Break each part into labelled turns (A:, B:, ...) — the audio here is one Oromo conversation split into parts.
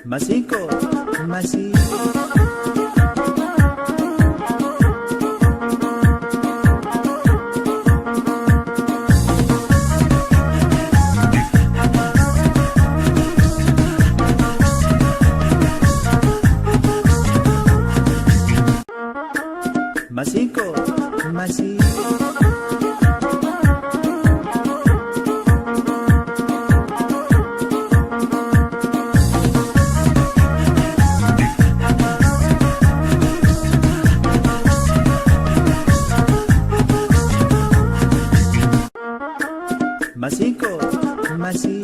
A: Masiinqoo masii. Masiinqoo masii. Masiinqoo masii.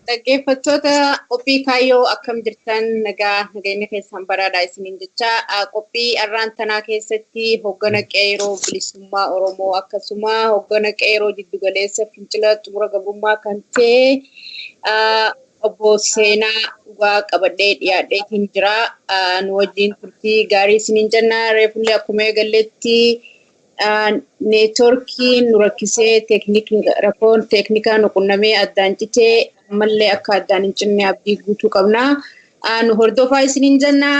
B: Dhaggeeffattoota qophii kaayyoo, akkam jirtan? Nagaa nageenya keessan baraadhaa isiniin jecha, qophii arraan tanaa keessatti hoggana Qeeroo Bilisummaa Oromoo, akkasuma hoggana Qeeroo Jiddugaleessa Fincila Xumura Gabrummaa kan ta'e obbo Seenaa Dhugaa qabadhee dhiyaadheetiin jira. Nu wajjin turtii gaarii isiniin jenna. Reefullee akkuma eegalletti neetworkiin nu rakkisee, rakkoon teeknikaa nu qunnamee addaan citee, ammallee akka addaan hin cinne abdii guutuu qabna. Nu hordofaa isiniin jenna.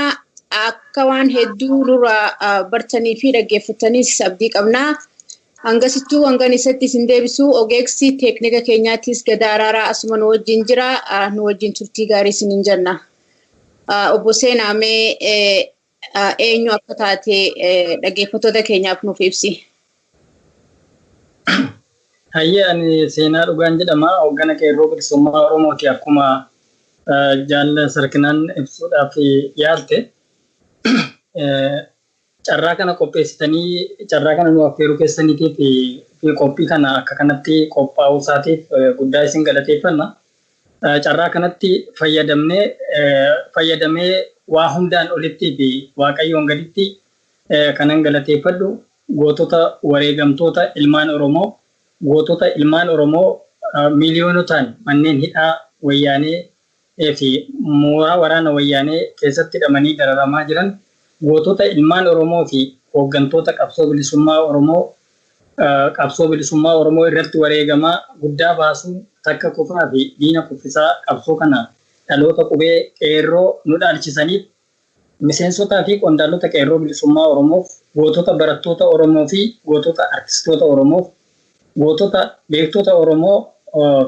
B: Akka waan hedduu nurraa bartanii fi dhaggeeffattanis abdii qabna. Hangasittuu hangan isatti isin deebisu, ogeessi teeknika keenyaattis Gadaa Araaraa asuma nu wajjin jira. Nu wajjin turtii gaarii isiniin jenna. Obbo Seenaa, mee eenyu akka taate dhaggeeffattoota keenyaaf nuuf ibsi.
C: Hayyee, ani Seenaa Dhugaan jedhama. Hoggana Qeerroo Bilisummaa Oromooti, akkuma jaalla Sarkinaan ibsuudhaaf yaalte. Carraa kana qopheessitanii carraa kana nu affeeruu keessaniitiif fi qophii kana akka kanatti qophaa'uu isaatiif guddaa isin galateeffanna. Carraa kanatti fayyadamnee fayyadamee waa hundaan olittii fi Waaqayyoon gaditti kanan galateeffadhu gootota wareegamtoota ilmaan Oromoo, gootota ilmaan Oromoo miiliyoonotaan manneen hidhaa Wayyaanee fi mooraa waraana Wayyaanee keessatti hidhamanii dararamaa jiran, gootota ilmaan Oromoo fi hooggantoota qabsoo bilisummaa Oromoo qabsoo bilisummaa Oromoo irratti wareegamaa guddaa baasuun takka kufaa fi diina kuffisaa qabsoo kana dhaloota qubee Qeerroo nu dhaalchisaniif, miseensotaa fi qondaalota Qeerroo Bilisummaa Oromoof, gootota barattoota Oromoo fi gootota artistoota Oromoof, gootota beektota Oromoo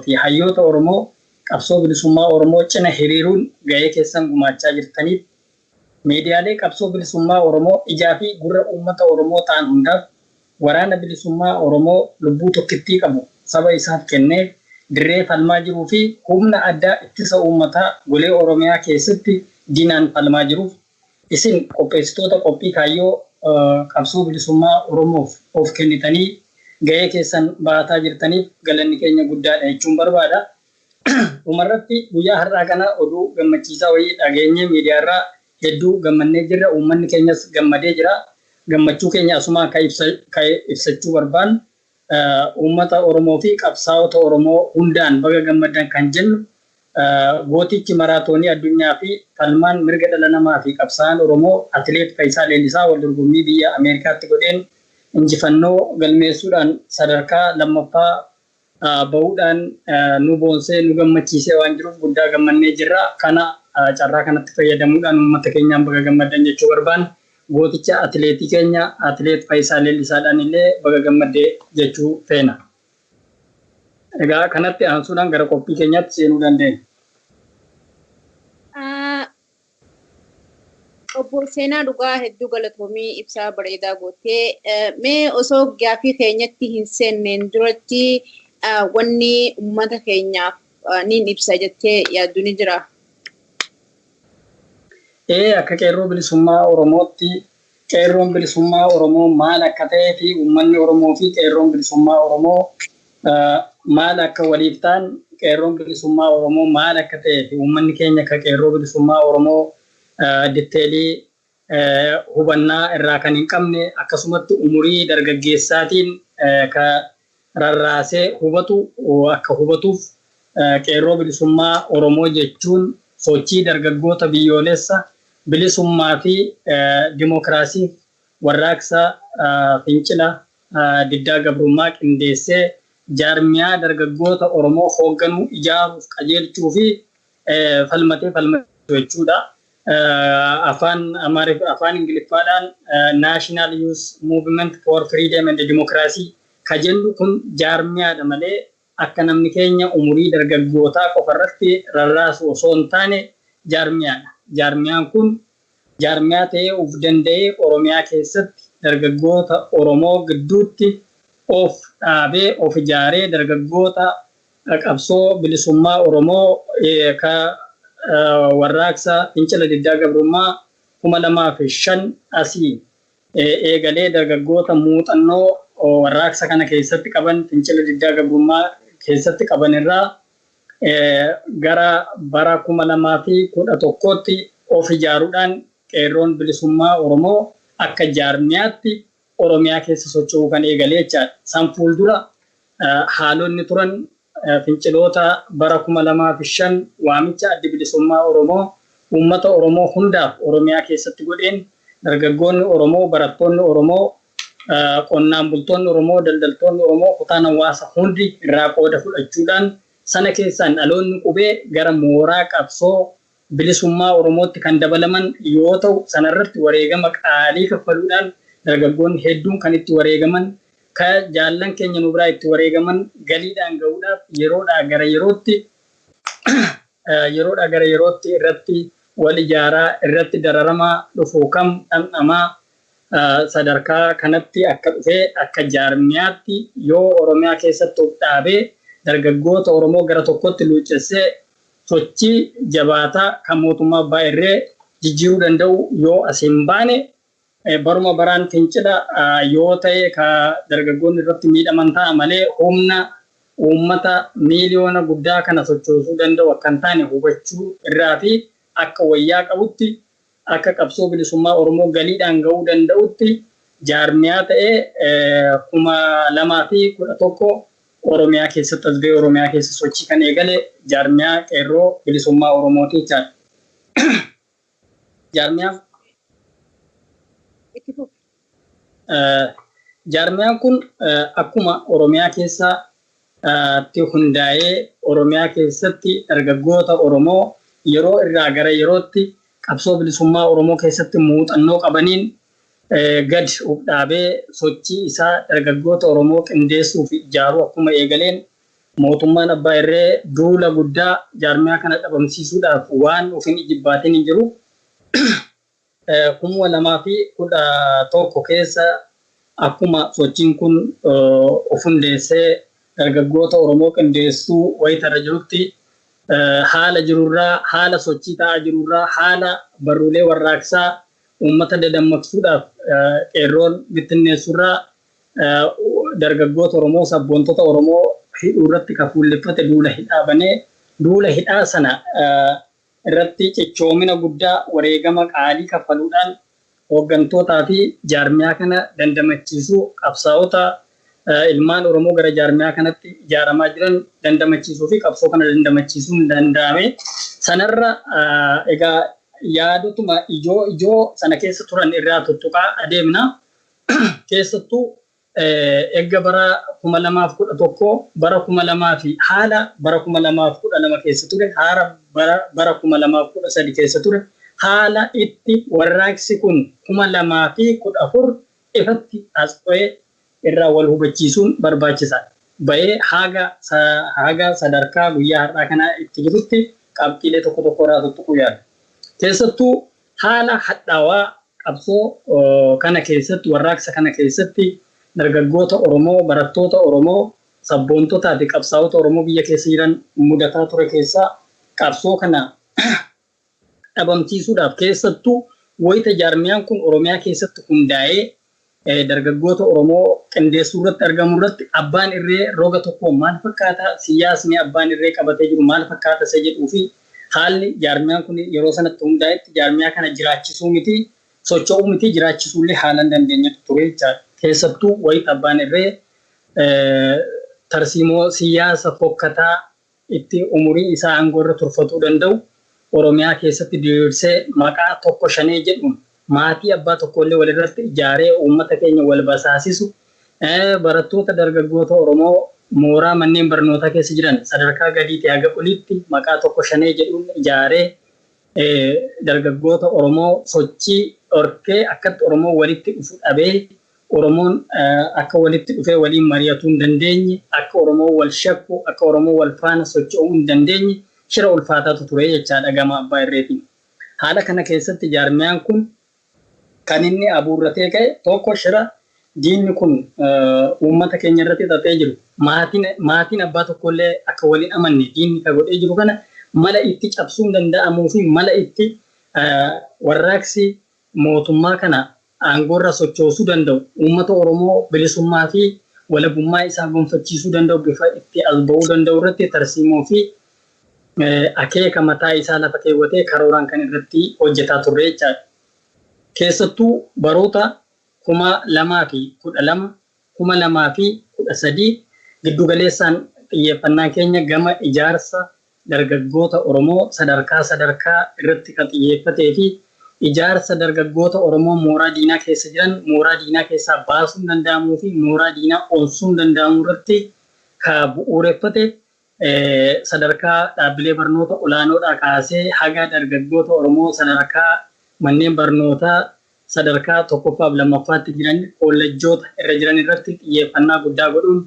C: fi hayyoota Oromoo qabsoo bilisummaa Oromoo cina hiriiruun gahee keessan gumaachaa jirtaniif, miidiyaalee qabsoo bilisummaa Oromoo ijaa fi gurra uummata Oromoo ta'an hundaaf, Waraana Bilisummaa Oromoo lubbuu tokkittii qabu saba isaaf kennee dirree falmaa jiruu fi humna addaa ittisa uummataa golee Oromiyaa keessatti diinaan falmaa jiruuf, isin qopheessitoota qophii kaayyoo qabsoo bilisummaa Oromoof of kennitanii gahee keessan bahataa jirtaniif galanni keenya guddaadha jechuun barbaada. Dhumarratti, guyyaa har'aa kana oduu gammachiisaa wayii dhageenyee miidiyaarraa hedduu gammannee jirra. Uummanni keenyas gammadee jira. Gammachuu keenya asumaan ka ibsachuu barbaannu, uummata Oromoo fi qabsaa'ota Oromoo hundaan baga gammaddan kan jennu, gootichi maraatoonii addunyaa fi falmaan mirga dhala namaa fi qabsaa'aan Oromoo Atileet Fayisaa Leellisaa wal dorgommii biyya Ameerikaatti godheen injifannoo galmeessuudhaan sadarkaa lammaffaa bahuudhaan nu boonsee nu gammachiisee waan jiruuf guddaa gammannee jirra. Kana carraa kanatti fayyadamuudhaan uummata keenyaan baga gammaddan jechuu barbaanna. Gooticha atileetii keenya Atileet Fayisaa Leellisaadhaan illee baga gammaddee jechuu feena. Egaa kanatti aansuudhaan gara qophii keenyaatti seenuu dandeenya.
B: Obbo Seenaa Dhugaa, hedduu galatoomii, ibsaa bareedaa gootee. Mee osoo gaaffii keenyatti hin seenneen duratti wanni uummata keenyaaf niin ibsa jettee yaaddu ni jira?
C: Ee, akka Qeerroo Bilisummaa Oromootti Qeerroon Bilisummaa Oromoo maal akka ta'ee fi uummanni Oromoo fi Qeerroon Bilisummaa Oromoo maal akka waliif ta'an, Qeerroon Bilisummaa Oromoo maal akka ta'ee fi uummanni keenya akka Qeerroo Bilisummaa Oromoo ditteelii hubannaa irraa kan hin qabne, akkasumatti umurii dargaggeessaatiin ka rarraasee hubatu akka hubatuuf, Qeerroo Bilisummaa Oromoo jechuun sochii dargaggoota biyyoolessa bilisummaa fi dimookiraasiif warraaqsa fincila diddaa gabrummaa qindeessee jaarmiyaa dargaggoota Oromoo hoogganuu, ijaaruuf, qajeelchuu fi falmatee falmatu jechuudha. Afaan Amaariff, afaan Ingiliffaadhaan National Youth Movement for Freedom and Democracy ka jennu kun jaarmiyaadha malee akka namni keenya umurii dargaggootaa qofarratti rarraasu osoo hin taane jaarmiyaadha. Jaarmiyaan kun jaarmiyaa ta'ee of danda'ee Oromiyaa keessatti dargaggoota Oromoo gidduutti of dhaabee, of ijaaree, dargaggoota qabsoo bilisummaa Oromoo ka warraaqsa fincila diddaa gabrummaa 2005 asii eegalee dargaggoota muuxannoo warraaqsa kana keessatti qaban, fincila diddaa gabrummaa keessatti qaban irraa gara bara 2011tti of ijaaruudhaan Qeerroon Bilisummaa Oromoo akka jaarmiyaatti Oromiyaa keessa socho'uu kan eegalee jechaadha. San fuuldura haalonni turan finciloota bara 2005 waamicha Addi Bilisummaa Oromoo uummata Oromoo hundaaf Oromiyaa keessatti godheen dargaggoonni Oromoo, barattoonni Oromoo, qonnaan bultoonni Oromoo, daldaltoonni Oromoo, kutaan hawaasa hundi irraa qooda fudhachuudhaan sana keessaan dhaloonni qubee gara mooraa qabsoo bilisummaa Oromootti kan dabalaman yoo ta'u, sanarratti wareegama qaalii kaffaluudhaan dargaggoonni hedduun kan itti wareegaman, ka jaallan keenya nu biraa itti wareegaman galiidhaan ga'uudhaaf yeroodhaa gara yerootti irratti wal ijaaraa, irratti dararamaa dhufu kam dhamdhamaa sadarkaa kanatti akka dhufee akka jaarmiyaatti yoo Oromiyaa keessatti of dhaabee dargaggoota Oromoo gara tokkotti luuccessee sochii jabaataa kan mootummaa abbaa irree jijjiiruu danda'u yoo as hin baane, baruma baraan fincila yoo ta'e ka dargaggoonni irratti miidhaman ta'a malee humna uummata miiliyoona guddaa kana sochoosuu danda'u akka hin taane hubachuu irraa fi akka wayyaa qabutti, akka qabsoo bilisummaa Oromoo galiidhaan ga'uu danda'utti jaarmiyaa ta'ee 2011 Oromiyaa keessatti as ba'ee Oromiyaa keessa sochii kan eegale jaarmiyaa Qeerroo Bilisummaa Oromooti jechaadha. Jaarmiyaan
B: Itti fufi.
C: Jaarmiyaan kun akkuma Oromiyaa keessatti hundaa'ee Oromiyaa keessatti dargaggoota Oromoo yeroo irraa gara yerootti qabsoo bilisummaa Oromoo keessatti muuxannoo qabaniin gad of dhaabee sochii isaa dargaggoota Oromoo qindeessuu fi ijaaruu akkuma eegaleen, mootummaan abbaa irree duula guddaa jaarmiyaa kana dhabamsiisuudhaaf waan ofin ijibbaatiin hin jiru. 2011 keessa akkuma sochiin kun of hundeessee dargaggoota Oromoo qindeessuu wayitarra jirutti, haala jirurraa, haala sochii ta'aa jirurraa, haala barruulee warraaqsaa uummata dadammaqsuudhaaf qeerroon bittinneessurraa, dargaggoota Oromoo, sabboontota Oromoo hidhuu irratti kan fuulleffate duula hidhaa banee, duula hidhaa sana irratti cichoomina guddaa wareegama qaalii kaffaluudhaan hooggantootaa fi jaarmiyaa kana dandamachiisuu, qabsaa'ota ilmaan Oromoo gara jaarmiyaa kanatti ijaaramaa jiran dandamachiisuu fi qabsoo kana dandamachiisuun danda'ame. Sanarra egaa yaadotuma ijoo ijoo sana keessa turan irraa tuttuqaa adeemna. Keessattuu eegga bara 2011, bara 2000 fi haala bara 2012 keessa ture, haala bara 2013 keessa ture, haala itti warraaqsi kun 2014 ifatti as dho'ee irraa wal hubachiisuun barbaachisaadha. Bahee haga sadarkaa guyyaa har'aa kana itti jirutti qabxiilee tokko tokko irraa tuttuquu yaala. Keessattuu haala hadhaawaa qabsoo kana keessatti, warraaqsa kana keessatti dargaggoota Oromoo, barattoota Oromoo, sabboontotaa fi qabsaa'ota Oromoo biyya keessa jiran mudataa ture keessaa, qabsoo kana dhabamsiisuudhaaf keessattuu wayita jaarmiyaan kun Oromiyaa keessatti hundaa'ee dargaggoota Oromoo qindeessuu irratti argamu irratti abbaan irree roga tokko maal fakkaata, siyaasni abbaan irree qabatee jiru maal fakkaata isa jedhuu fi haalli jaarmiyaan kun yeroo sanatti hundaa'etti jaarmiyaa kana jiraachisuu miti, socho'uu miti, jiraachisuullee haala hin dandeenyetu ture jechaadha. Keessattuu wayita abbaan irree tarsiimoo siyaasa fokkataa itti umurii isaa aangoo irra turfatuu danda'u Oromiyaa keessatti diriirsee maqaa tokko shanee jedhuun maatii abbaa tokkollee walirratti ijaaree uummata keenya wal basaasisu, barattoota dargaggoota Oromoo mooraa manneen barnootaa keessa jiran sadarkaa gadiitii haga oliitti maqaa tokko shanee jedhuun ijaaree dargaggoota Oromoo sochii dhorkee akkatti Oromoo walitti dhufu dhabee, Oromoon akka walitti dhufee waliin mari'atuu hin dandeenye, akka Oromoo wal shakku, akka Oromoo wal faana socho'uu hin dandeenye shira ulfaataatu ture jechaadha gama abbaa irreetiin. Haala kana keessatti jaarmiyaan kun kan inni abuurratee ka'e tokko, shira diinni kun uummata keenya irratti xaxee jiru, maatiin abbaa tokkollee akka waliin amanne diinni ka godhee jiru kana mala itti cabsuun danda'amuu fi mala itti warraaqsi mootummaa kana aangoorra sochoosuu danda'u, uummata Oromoo bilisummaa fi walabummaa isaa gonfachiisuu danda'u bifa itti as ba'uu danda'u irratti tarsiimoo fi akeeka mataa isaa lafa keewwatee karooraan kan irratti hojjetaa turre jechaadha. Keessattuu baroota 2012, 2013 giddugaleessaan xiyyeeffannaan keenya gama ijaarsa dargaggoota Oromoo sadarkaa sadarkaa irratti kan xiyyeeffatee fi ijaarsa dargaggoota Oromoo mooraa diinaa keessa jiran mooraa diinaa keessaa baasuun danda'amuu fi mooraa diinaa onsuun danda'amuu irratti ka bu'uureffate, sadarkaa dhaabbilee barnoota olaanoodhaa kaasee haga dargaggoota Oromoo sadarkaa manneen barnootaa sadarkaa tokkoffaa fi lammaffaatti jiran, kollejjoota irra jiran irratti xiyyeeffannaa guddaa godhuun,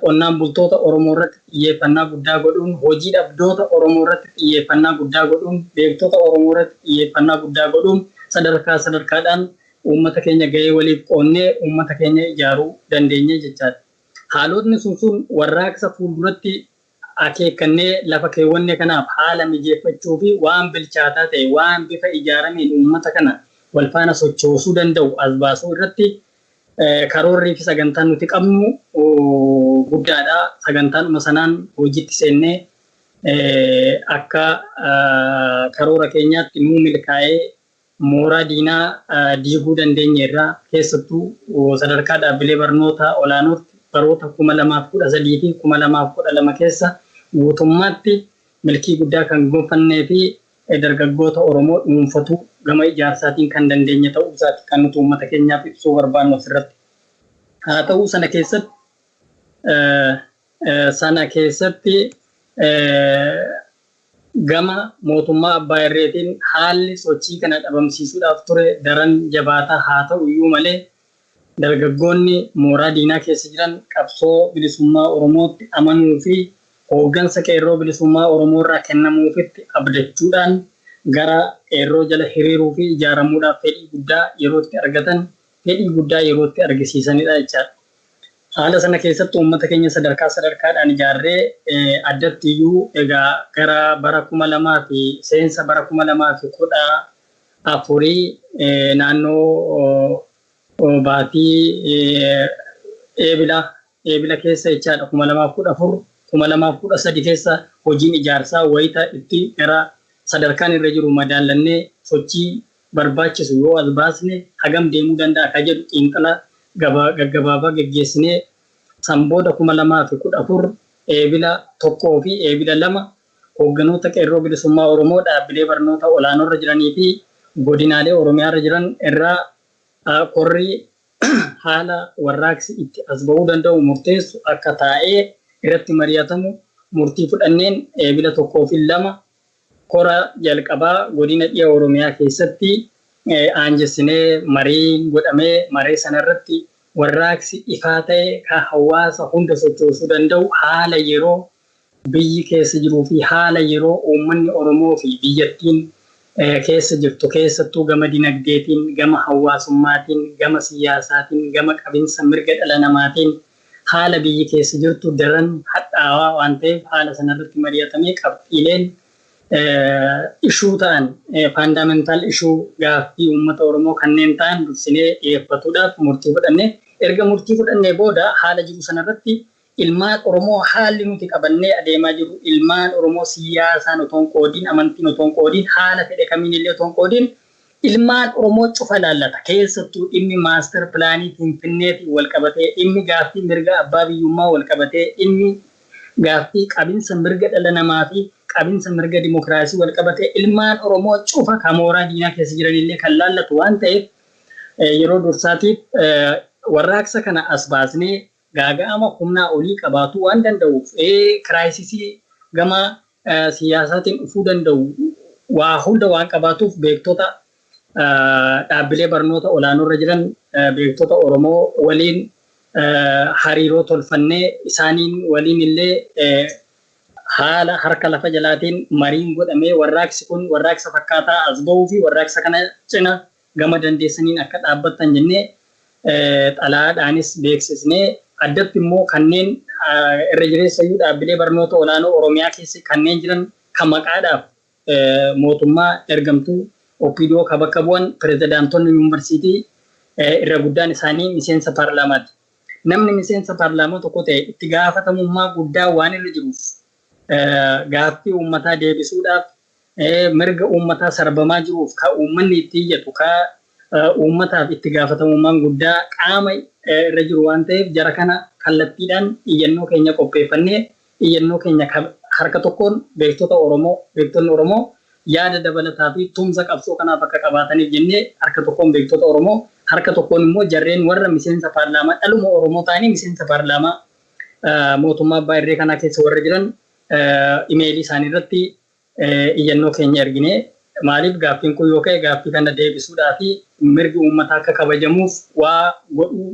C: qonnaan bultoota Oromoo irratti xiyyeeffannaa guddaa godhuun, hojii dhabdoota Oromoo irratti xiyyeeffannaa guddaa godhuun, beektota Oromoo irratti xiyyeeffannaa guddaa godhuun sadarkaa sadarkaadhaan uummata keenya gahee waliif qoonnee uummata keenya ijaaruu dandeenye jechaadha. Haalotni sun warraaqsa fuulduratti akeekkannee lafa keewwanne kanaaf haala mijeeffachuu fi waan bilchaataa ta'e, waan bifa ijaarameen uummata kana wal faana sochoosuu danda'u as baasuu irratti karoorrii fi sagantaan nuti qabnu guddaadha. Sagantaanuma sanaan hojiitti seennee akka karoora keenyaatti nuu milkaa'ee mooraa diinaa diiguu dandeenye irraa, keessattuu sadarkaa dhaabbilee barnoota olaanootti baroota 2013 fi 2012 keessa guutummaatti milkii guddaa kan gonfannee fi dargaggoota Oromoo dhuunfatu gama ijaarsaatiin kan dandeenye ta'uu isaati kan nuti uummata keenyaaf ibsuu barbaannu asirratti. Haa ta'uu, sana keessatti gama mootummaa abbaa irreetiin haalli sochii kana dhabamsiisuudhaaf ture daran jabaataa haa ta'u iyyuu malee, dargaggoonni mooraa diinaa keessa jiran qabsoo bilisummaa Oromootti amanuu fi hooggansa qeerroo bilisummaa Oromoo irraa kennamuufitti abdachuudhaan gara qeerroo jala hiriiruu fi ijaaramuudhaaf fedhii guddaa yeroo itti argatan, fedhii guddaa yeroo itti argisiisanidha jechaadha. Haala sana keessatti uummata keenya sadarkaa sadarkaadhaan ijaarree, addatti iyyuu egaa gara bara 2000 fi seensa bara 2014 naannoo baatii eebila keessa jechaadha, 2014, 2013 keessa hojiin ijaarsaa wayita itti gara sadarkaan irra jiru madaallannee sochii barbaachisu yoo as baasne hagam deemuu danda'a ka jedhu xiinxala gaggabaabaa geggeessinee, san booda 2014 eebila 1 fi eebila 2 hoogganoota qeerroo bilisummaa Oromoo dhaabbilee barnoota olaanoorra jiranii fi godinaalee Oromiyaarra jiran irraa korri haala warraaqsi itti as ba'uu danda'u murteessu akka taa'ee irratti mari'atamu murtii fudhanneen, eebila 1 fi 2 kora jalqabaa godina dhiha Oromiyaa keessatti aanjessinee marii godhamee, maree sanarratti warraaqsi ifaa ta'e kan hawaasa hunda sochoosuu danda'u, haala yeroo biyyi keessa jiruu fi haala yeroo uummanni Oromoo fi biyyattiin keessa jirtu, keessattuu gama dinagdeetiin, gama hawaasummaatiin, gama siyaasaatiin, gama qabinsa mirga dhala namaatiin haala biyyi keessa jirtu daran hadhaawaa waan ta'eef, haala sanarratti mari'atamee qabxiileen issue ta'an, fundamental issue gaaffii uummata Oromoo kanneen ta'an dursinee dhiyeeffatuudhaaf murtii fudhanne. Erga murtii fudhannee booda haala jiru sanarratti ilmaan Oromoo haalli nuti qabannee adeemaa jirru, ilmaan Oromoo siyaasaan otoo hin qoodiin, amantiin otoo hin qoodiin, haala fedhe kamiin illee otoo hin qoodiin ilmaan Oromoo cufa laallata. Keessattuu dhimmi master planii Finfinneetiin wal qabatee, dhimmi gaaffii mirga abbaa biyyummaa wal qabatee, dhimmi gaaffii qabinsa mirga dhala namaa fi Qabinsa mirga dimokiraasii wal qabatee ilmaan Oromoo cufa kan mooraa diinaa keessa jiranillee kan laallatu waan ta'eef, yeroo dursaatiif warraaqsa kana as baasnee gaaga'ama humnaa olii qabaatu waan danda'uuf, crisis gama siyaasaatiin dhufuu danda'u waa hunda waan qabaatuuf, beektota dhaabbilee barnoota olaanoorra jiran, beektota Oromoo waliin hariiroo tolfannee, isaaniin waliin illee haala harka lafa jalaatiin mariin godhamee, warraaqsi kun warraaqsa fakkaataa as bahuu fi warraaqsa kana cina gama dandeessaniin akka dhaabbattan jennee xalayaadhaanis beeksisnee, addatti immoo kanneen irra jireessayyuu dhaabbilee barnoota olaanoo Oromiyaa keessa kanneen jiran kan maqaadhaaf mootummaa ergamtuu OPDO ka bakka bu'an pirezidaantonni yuunivarsiitii irra guddaan isaanii miseensa paarlaamaati. Namni miseensa paarlaamaa tokko ta'e itti gaafatamummaa guddaa waan irra jiruuf, gaaffii uummataa deebisuudhaaf, mirga uummataa sarbamaa jiruuf ka uummanni itti iyyatu, ka uummataaf itti gaafatamummaan guddaa qaama irra jiru waan ta'eef, jara kana kallattiidhaan iyyannoo keenya qopheeffannee, iyyannoo keenya harka tokkoon beektota Oromoo, beektonni Oromoo yaada dabalataa fi tumsa qabsoo kanaaf akka qabaataniif jennee, harka tokkoon beektota Oromoo, harka tokkoon immoo jarreen warra miseensa paarlaamaa, dhaluma Oromoo ta'anii miseensa paarlaamaa mootummaa abbaa irree kanaa keessa warra jiran, imeelii isaanii irratti iyyannoo keenya erginee, maaliif gaaffiin kun yoo ka'e gaaffii kana deebisuudhaa fi mirgi uummataa akka kabajamuuf waa godhuu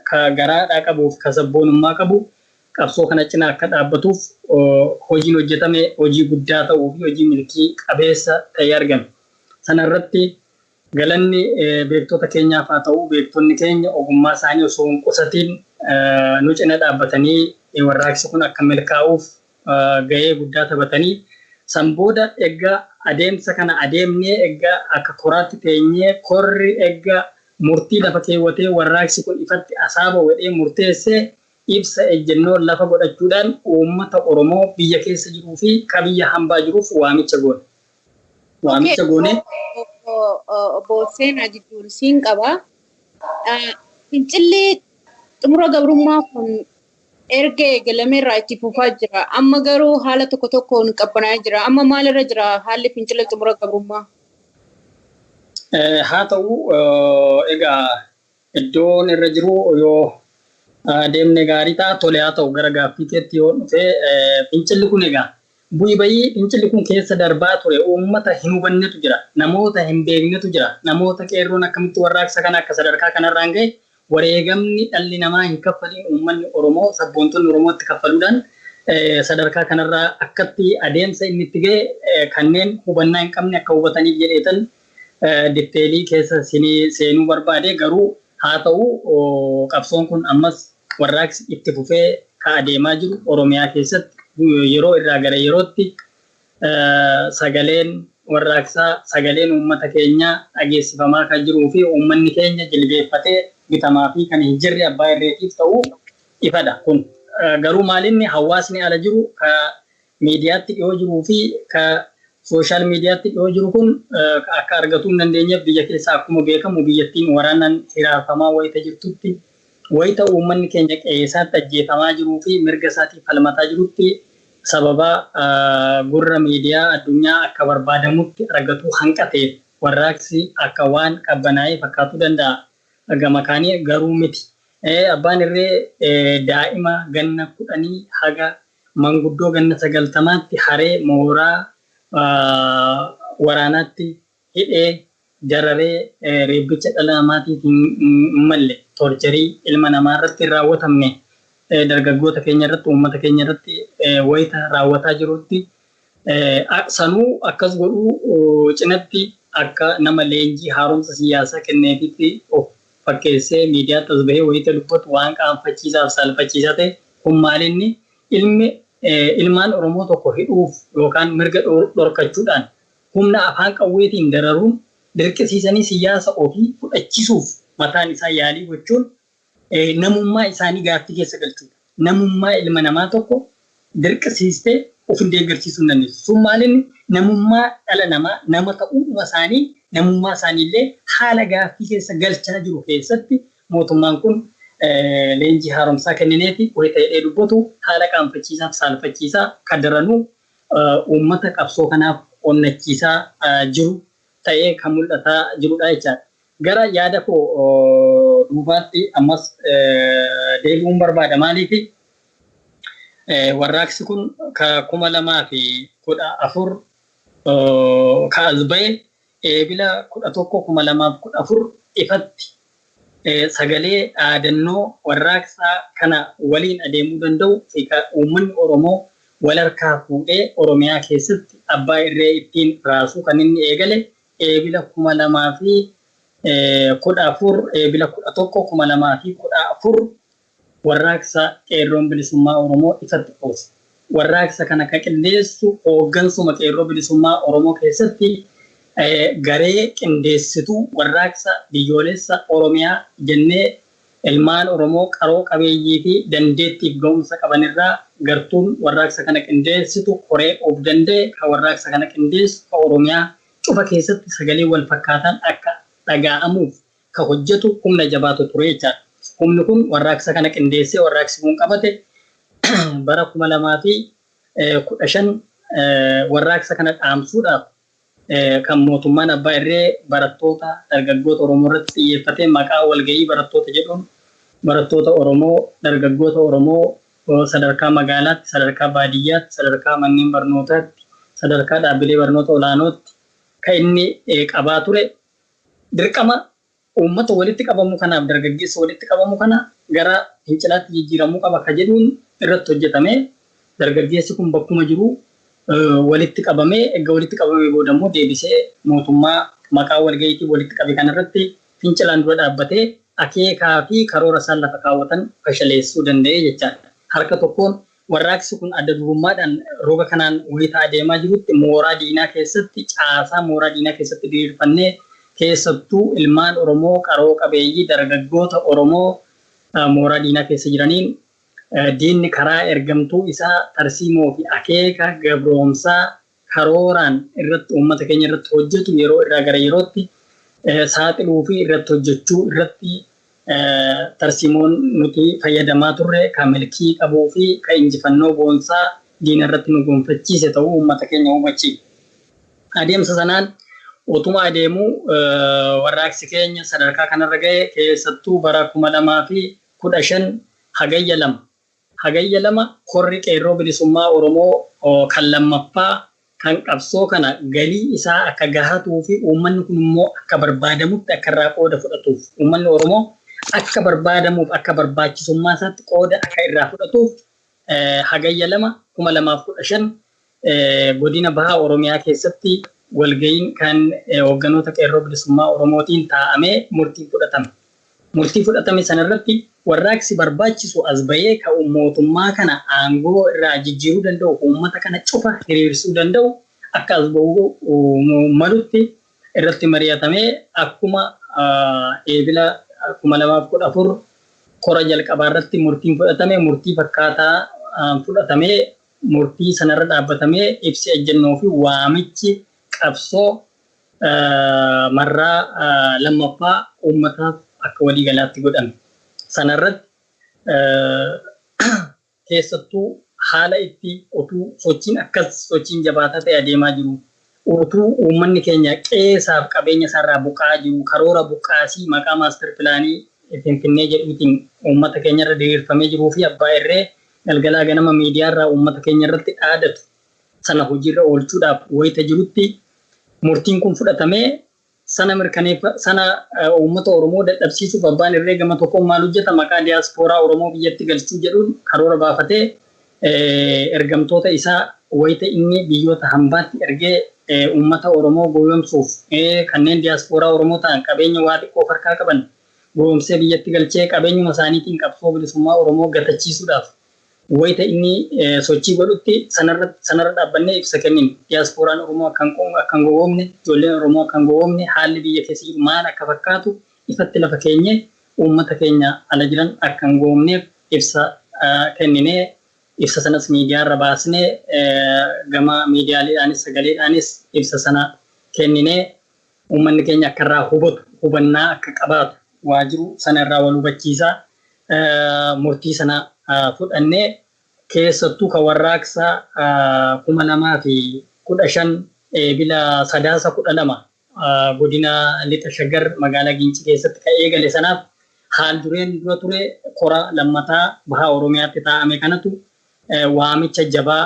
C: ka garaadhaa qabuuf ka sabboonummaa qabu qabsoo kana cina akka dhaabbatuuf hojiin hojjetame hojii guddaa ta'uu fi hojii milkii qabeessa ta'ee argame. Sana irratti galanni beektota keenyaaf haa ta'u. Beektonni keenya ogummaa isaanii osoo hin qusatiin nu cina dhaabbatanii warraaqsi kun akka milkaa'uuf gahee guddaa taphatanii, san booda egaa adeemsa kana adeemnee, egaa akka koraatti teenyee, korri egaa murtii lafa keewwatee, warraaqsi kun ifatti asaaba wedhee murteessee, ibsa ejjennoo lafa godhachuudhaan uummata Oromoo biyya keessa jiruu fi ka biyya hambaa jiruuf waamicha goone. Waamicha goone.
B: Obbo Seenaa, jidduun siin qaba. Fincilli xumura gabrummaa kun erga eegalame irraa itti fufaa jira. Amma garuu haala tokko tokkoon qabbanaa'ee jira. Amma maalirra jira haalli fincila xumura gabrummaa?
C: Haa ta'u, egaa iddoon irra jiru yoo deemne gaarii ta'a. Tole, haa ta'u, gara gaaffii keetti yoo dhufe, fincilli kun egaa bu'i bayii fincilli kun keessa darbaa ture uummata hin hubannetu jira. Namoota hin beeknetu jira. Namoota qeerroon akkamitti warraaqsa kana akka sadarkaa kanarraan gahe, wareegamni dhalli namaa hin kaffaliin uummanni Oromoo, sabboontonni Oromoo itti kaffaluudhaan sadarkaa kanarraa akkatti adeemsa inni itti gahe kanneen hubannaa hin qabne akka hubataniif jedheetan detail keessa seenuu barbaade. Garuu haa ta'u, qabsoon kun ammas warraaqsi itti fufee ka adeemaa jiru Oromiyaa keessatti yeroo irraa gara yerootti sagaleen warraaqsaa, sagaleen uummata keenyaa dhageessifamaa kan jiruu fi uummanni keenya jilbeeffatee bitamaa fi kan hin jirre abbaa irreetiif ta'uu ifadha kun. Garuu maalinni hawaasni ala jiru, ka miidiyaatti dhiyoo jiruu fi ka social mediatti dhiyoo jiru kun akka argatuu hin dandeenyeef, biyya keessa akkuma beekamu biyyattiin waraanaan hiraarfamaa wayita jirtutti, wayita uummanni keenya qe'ee isaatti ajjeefamaa jiruu fi mirga isaatiif falmataa jirutti, sababa gurra miidiyaa addunyaa akka barbaadamutti argatuu hanqateef warraaqsi akka waan qabbanaa'ee fakkaatuu danda'a. Gama kaanii garuu miti. Abbaan irree daa'ima ganna 10 haga manguddoo ganna 90tti haree mooraa waraanaatti hidhee, dararee, reebbicha dhala namaatiif hin malle, torture ilma namaa irratti hin raawwatamne dargaggoota keenya irratti, uummata keenya irratti wayita raawwataa jirutti, sanuu akkas godhuu cinatti akka nama leenjii haaromsa siyaasaa kenneefitti of fakkeessee miidiyaatti as bahee wayita dubbatu waan qaanfachiisaa fi saalfachiisaa ta'e. Kun maalinni ilmi ilmaan Oromoo tokko hidhuuf yookaan mirga dhorkachuudhaan humna afaan qawweetiin dararuun dirqisiisanii siyaasa ofii fudhachisuuf mataan isaa yaalii gochuun namummaa isaanii gaaffii keessa galchuudha. Namummaa ilma namaa tokko dirqisiistee of hin deeggarsiisuu hin dandeessu. Sun maalinni namummaa dhala namaa, nama ta'uudhuma isaanii, namummaa isaaniillee haala gaaffii keessa galchaa jiru keessatti mootummaan kun leenjii haaromsaa kennineefi wayita hidhee dubbatu haala qaanfachiisaa fi saalfachiisaa kan daranuu uummata qabsoo kanaaf onnachiisaa jiru ta'ee kan mul'ataa jirudha jechaadha. Gara yaada koo duubaatti ammas deebi'uun barbaada. Maaliif warraaqsi kun ka 2014 ka as ba'e eebila 11, 2014 ifatti sagalee dhaadannoo warraaqsaa kana waliin adeemuu danda'u fi uummanni Oromoo wal harkaa fuudhee Oromiyaa keessatti abbaa irree ittiin raasuu kan inni eegale eebila 2014, eebila 11, 2014 warraaqsa Qeerroon Bilisummaa Oromoo ifatti qoose. Warraaqsa kana kan qindeessu hooggansuma Qeerroo Bilisummaa Oromoo keessatti garee qindeessituu warraaqsa biyyoolessa Oromiyaa jennee ilmaan Oromoo qaroo qabeeyyii fi dandeettiif ga'umsa qabanirraa gartuun warraaqsa kana qindeessitu, koree of danda'e kan warraaqsa kana qindeessu, kan Oromiyaa cufa keessatti sagalee wal fakkaataan akka dhaga'amuuf ka hojjetu humna jabaatu ture jechaadha. Humni kun warraaqsa kana qindeessee warraaqsi kun qabate bara 2015 warraaqsa kana dhaamsuudhaaf kan mootummaan abbaa irree barattoota dargaggoota Oromoo irratti xiyyeeffatee maqaa walgahii barattoota jedhuun barattoota Oromoo, dargaggoota Oromoo sadarkaa magaalaatti, sadarkaa baadiyyaatti, sadarkaa manneen barnootaatti, sadarkaa dhaabbilee barnoota olaanootti kan inni qabaa ture, dirqama uummata walitti qabamu kanaaf dargaggeessa walitti qabamu kana gara fincilaatti jijjiiramuu qaba ka jedhuun irratti hojjetame. Dargaggeessi kun bakkuma jiru walitti qabamee, erga walitti qabamee booda immoo deebisee mootummaa maqaa walgahiitiin walitti qabe kanarratti fincilaan dura dhaabbatee akeekaa fi karoora isaan lafa kaawwatan fashaleessuu danda'e jechaadha. Harka tokkoon warraaqsi kun adda durummaadhaan roga kanaan wayita adeemaa jirutti mooraa diinaa keessatti, caasaa mooraa diinaa keessatti diriirfannee, keessattuu ilmaan Oromoo qaroo qabeeyyii dargaggoota Oromoo mooraa diinaa keessa jiraniin, diinni karaa ergamtuu isaa tarsiimoo fi akeeka gabroomsaa karooraan irratti uummata keenya irratti hojjetu yeroo irraa gara yerootti saaxiluu fi irratti hojjechuu irratti tarsiimoon nuti fayyadamaa turre kan milkii qabuu fi kan injifannoo boonsaa diina irratti nu gonfachiise ta'uu uummata keenya hubachiisa. Adeemsa sanaan utuma adeemuu warraaqsi keenya sadarkaa kanarra ga'e. Keessattuu bara 2015 Hagayya 2. Hagayya 2 korri Qeerroo Bilisummaa Oromoo kan lammaffaa kan qabsoo kana galii isaa akka gahatuu fi uummanni kun immoo akka barbaadamutti akka irraa qooda fudhatuuf, uummanni Oromoo akka barbaadamuuf, akka barbaachisummaa isaatti qooda akka irraa fudhatuuf, Hagayya 2, 2015 godina Baha Oromiyaa keessatti walga'iin kan hoogganoota Qeerroo Bilisummaa Oromootiin taa'amee murtiin fudhatame. Murtii fudhatame sanarratti warraaqsi barbaachisu as bahee kan mootummaa kana aangoo irraa jijjiiruu danda'u, uummata kana cufa hiriirsuu danda'u akka as bahuu malutti irratti mari'atamee, akkuma eebila 2014 kora jalqabaa irratti murtiin fudhatame murtii fakkaataa fudhatamee, murtii sanarra dhaabbatamee ibsi ejjennoo fi waamichi qabsoo marraa lammaffaa uummataaf akka waliigalaatti godhame. Sanarratti keessattuu haala itti utuu sochiin akkas sochiin jabaataa ta'e adeemaa jiru, utuu uummanni keenya qe'eesaaf qabeenya isaarraa buqqa'aa jiru, karoora buqqaasii maqaa master planii Finfinnee jedhuutiin uummata keenyarra diriirfamee jiruu fi abbaa irree galgalaa ganama miidiyaarraa uummata keenya irratti dhaadatu sana hojiirra oolchuudhaaf wayita jirutti murtiin kun fudhatamee, sana mirkaneeffa sana uummata Oromoo dadhabsiisuuf abbaan irree gama tokkoon maal hojjeta? Maqaa diyaaspooraa Oromoo biyyatti galchuu jedhuun karoora baafatee ergamtoota isaa wayita inni biyyoota hambaatti ergee uummata Oromoo gowwoomsuuf, kanneen diyaaspooraa Oromoo ta'an qabeenya waa xiqqoo of harkaa qaban gowwoomsee biyyatti galchee qabeenyuma isaaniitiin qabsoo bilisummaa Oromoo gatachiisuudhaaf wayita inni sochii godhutti sanarra dhaabbannee ibsa kennine. Diyaaspooraan Oromoo akka hin gowwoomne, ijoolleen Oromoo akka hin gowwoomne, haalli biyya keessa jiru maal akka fakkaatu ifatti lafa keenye uummata keenya ala jiran akka hin gowwoomneef ibsa kenninee, ibsa sanas miidiyaarra baasnee, gama miidiyaaleedhaanis sagaleedhaanis ibsa sana kenninee, uummanni keenya akka irraa hubatu, hubannaa akka qabaatu, waa jiru sana irraa wal hubachiisaa murtii sana fudhannee. Keessattuu kan warraaqsa 2015 Eebila Sadaasa 12 godina Lixa Shaggar magaalaa Gincii keessatti kan eegale sanaaf haal dureen dura ture kora lammataa baha Oromiyaatti taa'ame kanatu waamicha jabaa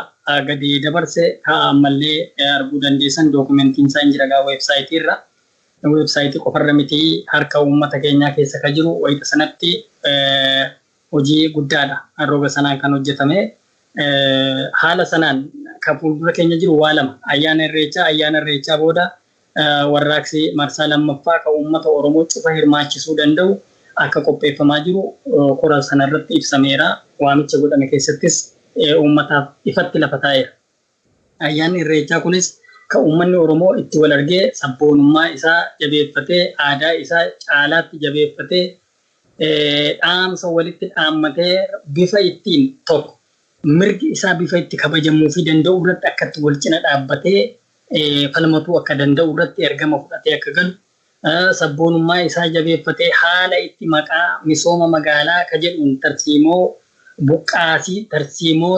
C: gadi dabarse haa ammallee arguu dandeessan dookumentiin isaa hin jira gaa weebsaayitii irra. Weebsaayitii qofarra miti, harka uummata keenyaa keessa ka jiru wayita sanatti hojii guddaadha roga sanaan kan hojjetame. Haala sanaan kan fuuldura keenya jiru waa lama: ayyaana Irreechaa, ayyaana Irreechaa booda warraaqsi marsaa lammaffaa kan uummata Oromoo cufa hirmaachisuu danda'u akka qopheeffamaa jiru kora sanarratti ibsameera. Waamicha godhame keessattis uummataaf ifatti lafa taa'eera. Ayyaanni Irreechaa kunis kan uummanni Oromoo itti wal argee sabboonummaa isaa jabeeffatee, aadaa isaa caalaatti jabeeffatee, dhaamsa walitti dhaammatee, bifa ittiin tokko mirgi isaa bifa itti kabajamuu fi danda'u irratti akka itti wal cina dhaabbatee falmatuu akka danda'u irratti ergama fudhatee akka galu, sabboonummaa isaa jabeeffatee haala itti maqaa misooma magaalaa ka jedhuun tarsiimoo buqqaasii, tarsiimoo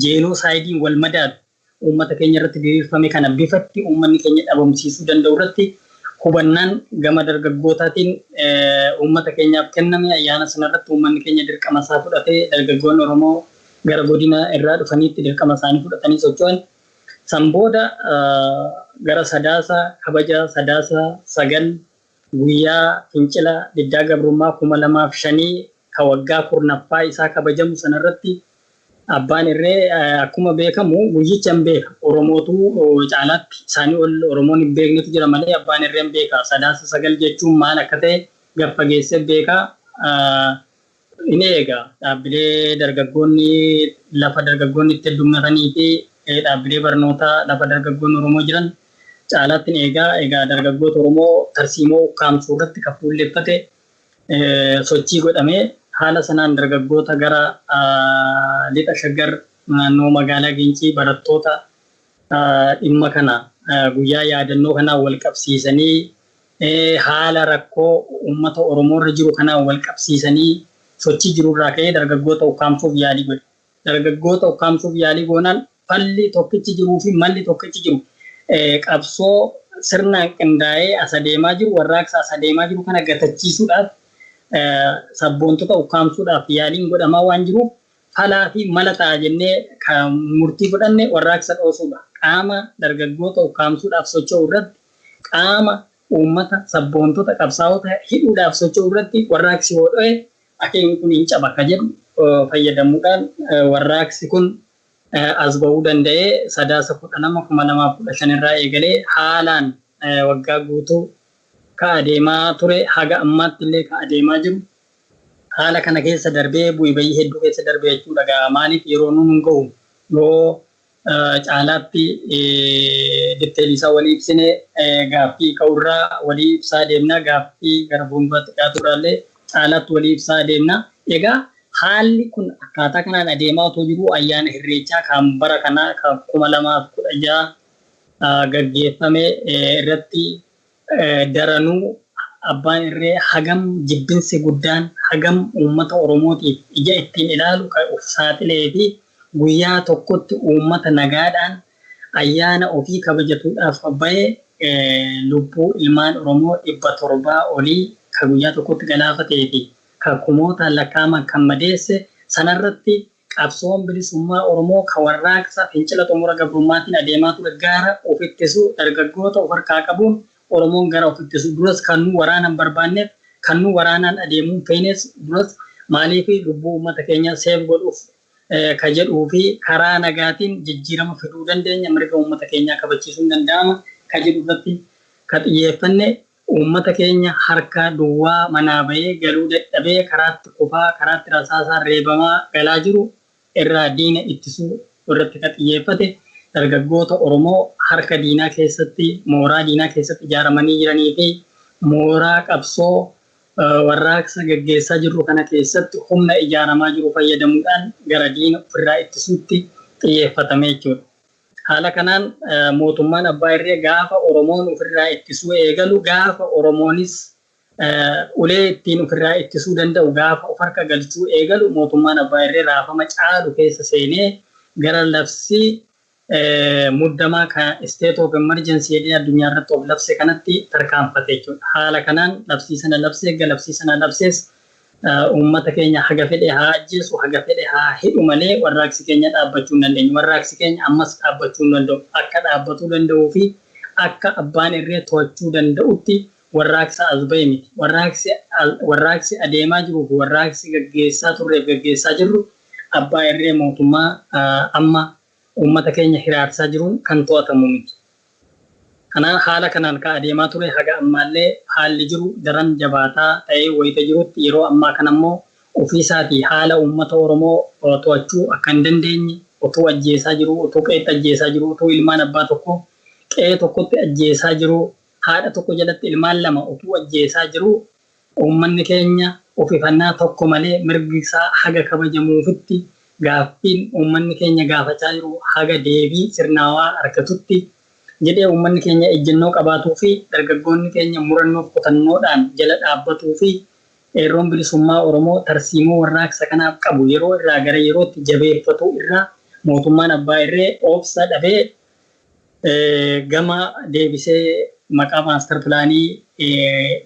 C: jeenosaayidiin wal madaalu uummata keenya irratti diriirfame kana bifatti uummanni keenya dhabamsiisuu danda'u irratti hubannaan gama dargaggootaatiin uummata keenyaaf kenname. Ayyaana sanarratti uummanni keenya dirqama isaa fudhatee, dargaggoonni Oromoo gara godina irraa dhufaniitti dirqama isaanii fudhatanii socho'an. San booda gara Sadaasa kabaja Sadaasa 9 guyyaa fincila diddaa gabrummaa 2005 ka waggaa 10ffaa isaa kabajamu sanarratti abbaan irree akkuma beekamu guyyicha hin beeka. Oromootu caalaatti isaanii ol Oromoon hin beeknetu jira malee abbaan irree hin beeka. Sadaasa 9 jechuun maal akka ta'e gad fageessee beeka. Inni eega dhaabbilee dargaggoonni lafa dargaggoonni itti heddummatanii fi dhaabbilee barnootaa lafa dargaggoonni Oromoo jiran caalaatti ni eegaa. Egaa dargaggoota Oromoo tarsiimoo ukkaamsuu irratti kan fuulleffate sochii godhamee haala sanaan dargaggoota gara Lixa Shaggar naannoo magaalaa Gincii barattoota dhimma kana guyyaa yaadannoo kanaan wal qabsiisanii, haala rakkoo uummata Oromoo irra jiru kanaan wal qabsiisanii sochii jirurraa ka'ee dargaggoota ukkaamsuuf yaalii godhe. Dargaggoota ukkaamsuuf yaalii goonaan falli tokkichi jiruu fi malli tokkichi jiru qabsoo sirnaan qindaa'ee as adeemaa jiru, warraaqsa as adeemaa jiru kana gatachiisuudhaaf, sabboontota ukkaamsuudhaaf yaaliin godhamaa waan jiruuf, falaa fi mala ta'a jennee kan murtii fudhanne warraaqsa dhoosuudha. Qaama dargaggoota ukkaamsuudhaaf socho'u irratti, qaama uummata sabboontota qabsaa'ota hidhuudhaaf socho'u irratti warraaqsi yoo dho'e akeekni kun hin caba ka jedhu fayyadamuudhaan warraaqsi kun as bahuu danda'ee Sadaasa 12, 2015 irraa eegalee haalaan waggaa guutuu ka adeemaa ture, haga ammaatti illee ka adeemaa jiru, haala kana keessa darbee bu'ii bayii hedduu keessa darbee jechuudha. Gaa maaliif yeroo nuun hin gahu yoo caalaatti detailii isaa walii ibsine, gaaffii ka'urraa walii ibsaa deemna, gaaffii gara fuulduraatti dhiyaaturraallee caalaatti walii ibsaa deemna. Egaa haalli kun akkaataa kanaan adeemaa otoo jiru ayyaana Irreechaa kan bara kanaa kan 2016 gaggeeffame irratti daranuu abbaan irree hagam jibbinsi guddaan, hagam uummata Oromootiif ija ittiin ilaalu kan of saaxilee fi guyyaa tokkotti uummata nagaadhaan ayyaana ofii kabajatuudhaaf bahee lubbuu ilmaan Oromoo 700 olii kan guyyaa tokkotti galaafatee fi kan kumootaan lakkaa'aman kan madeesse sanarratti qabsoon bilisummaa Oromoo kan warraaqsa fincila xumura gabrummaatiin adeemaa ture gara of ittisuu, dargaggoota of harkaa qabuun Oromoon gara of ittisuu. Duras kan nu waraanaan barbaanneef, kan nu waraanaan adeemuu feenes duras maaliif lubbuu uummata keenyaa save godhuuf ka jedhuu fi karaa nagaatiin jijjiirama fiduu dandeenya, mirga uummata keenyaa kabachiisuun danda'ama ka jedhu irratti ka xiyyeeffanne. Uummata keenya harka duwwaa manaa bahee galuu dadhabee karaatti kufaa, karaatti rasaasaan reebamaa galaa jiru irraa diina ittisuu irratti ka xiyyeeffate, dargaggoota Oromoo harka diinaa keessatti, mooraa diinaa keessatti ijaaramanii jiranii fi mooraa qabsoo warraaqsa gaggeessaa jirru kana keessatti humna ijaaramaa jiru fayyadamuudhaan gara diina ofirraa ittisuutti xiyyeeffatame jechuudha. Haala kanaan mootummaan abbaa irree gaafa Oromoon ofirraa ittisuu eegalu, gaafa Oromoonis Ulee ittiin ofirraa ittisuu danda'u gaafa of harka galchuu eegalu, mootummaan abbaa irree raafama caalu keessa seenee gara labsii muddamaa kan state of emergency jedhee addunyaa irratti of labse kanatti tarkaanfate jechuudha. Haala kanaan labsii sana labsee, eega labsii sana labsees, uummata keenya haga fedhe haa ajjeesu, haga fedhe haa hidhu malee warraaqsi keenya dhaabbachuu hin dandeenyu. Warraaqsi keenya ammas dhaabbachuu hin danda'u. Akka dhaabbatuu danda'uu fi akka abbaan irree to'achuu danda'utti warraaqsa as ba'e miti. Warraaqsi adeemaa jiruu fi warraaqsi gaggeessaa turreef gaggeessaa jirru abbaa irree mootummaa amma uummata keenya hiraarsaa jiruun kan to'atamu miti. Kanaan haala kanaan kan adeemaa ture haga ammaallee haalli jiru daran jabaataa ta'ee wayita jirutti, yeroo ammaa kana immoo ofiisaatii haala uummata Oromoo to'achuu akka hin dandeenye, utuu ajjeesaa jiru, utuu qe'eetti ajjeesaa jiru, utuu ilmaan abbaa tokko qe'ee tokkotti ajjeesaa jiru, haadha tokko jalatti ilmaan lama utuu ajjeesaa jiru, uummanni keenya ofifannaa tokko malee mirgi isaa haga kabajamuufitti, gaaffiin uummanni keenya gaafachaa jiru haga deebii sirnaawaa argatutti jedhee uummanni keenya ejjennoo qabaatuu fi dargaggoonni keenya murannoof kutannoodhaan jala dhaabbatuu fi qeerroon bilisummaa Oromoo tarsiimoo warraaqsa kanaaf qabu yeroo irraa gara yerootti jabeeffatu irraa, mootummaan abbaa irree obsa dhabee gama deebisee maqaa master planii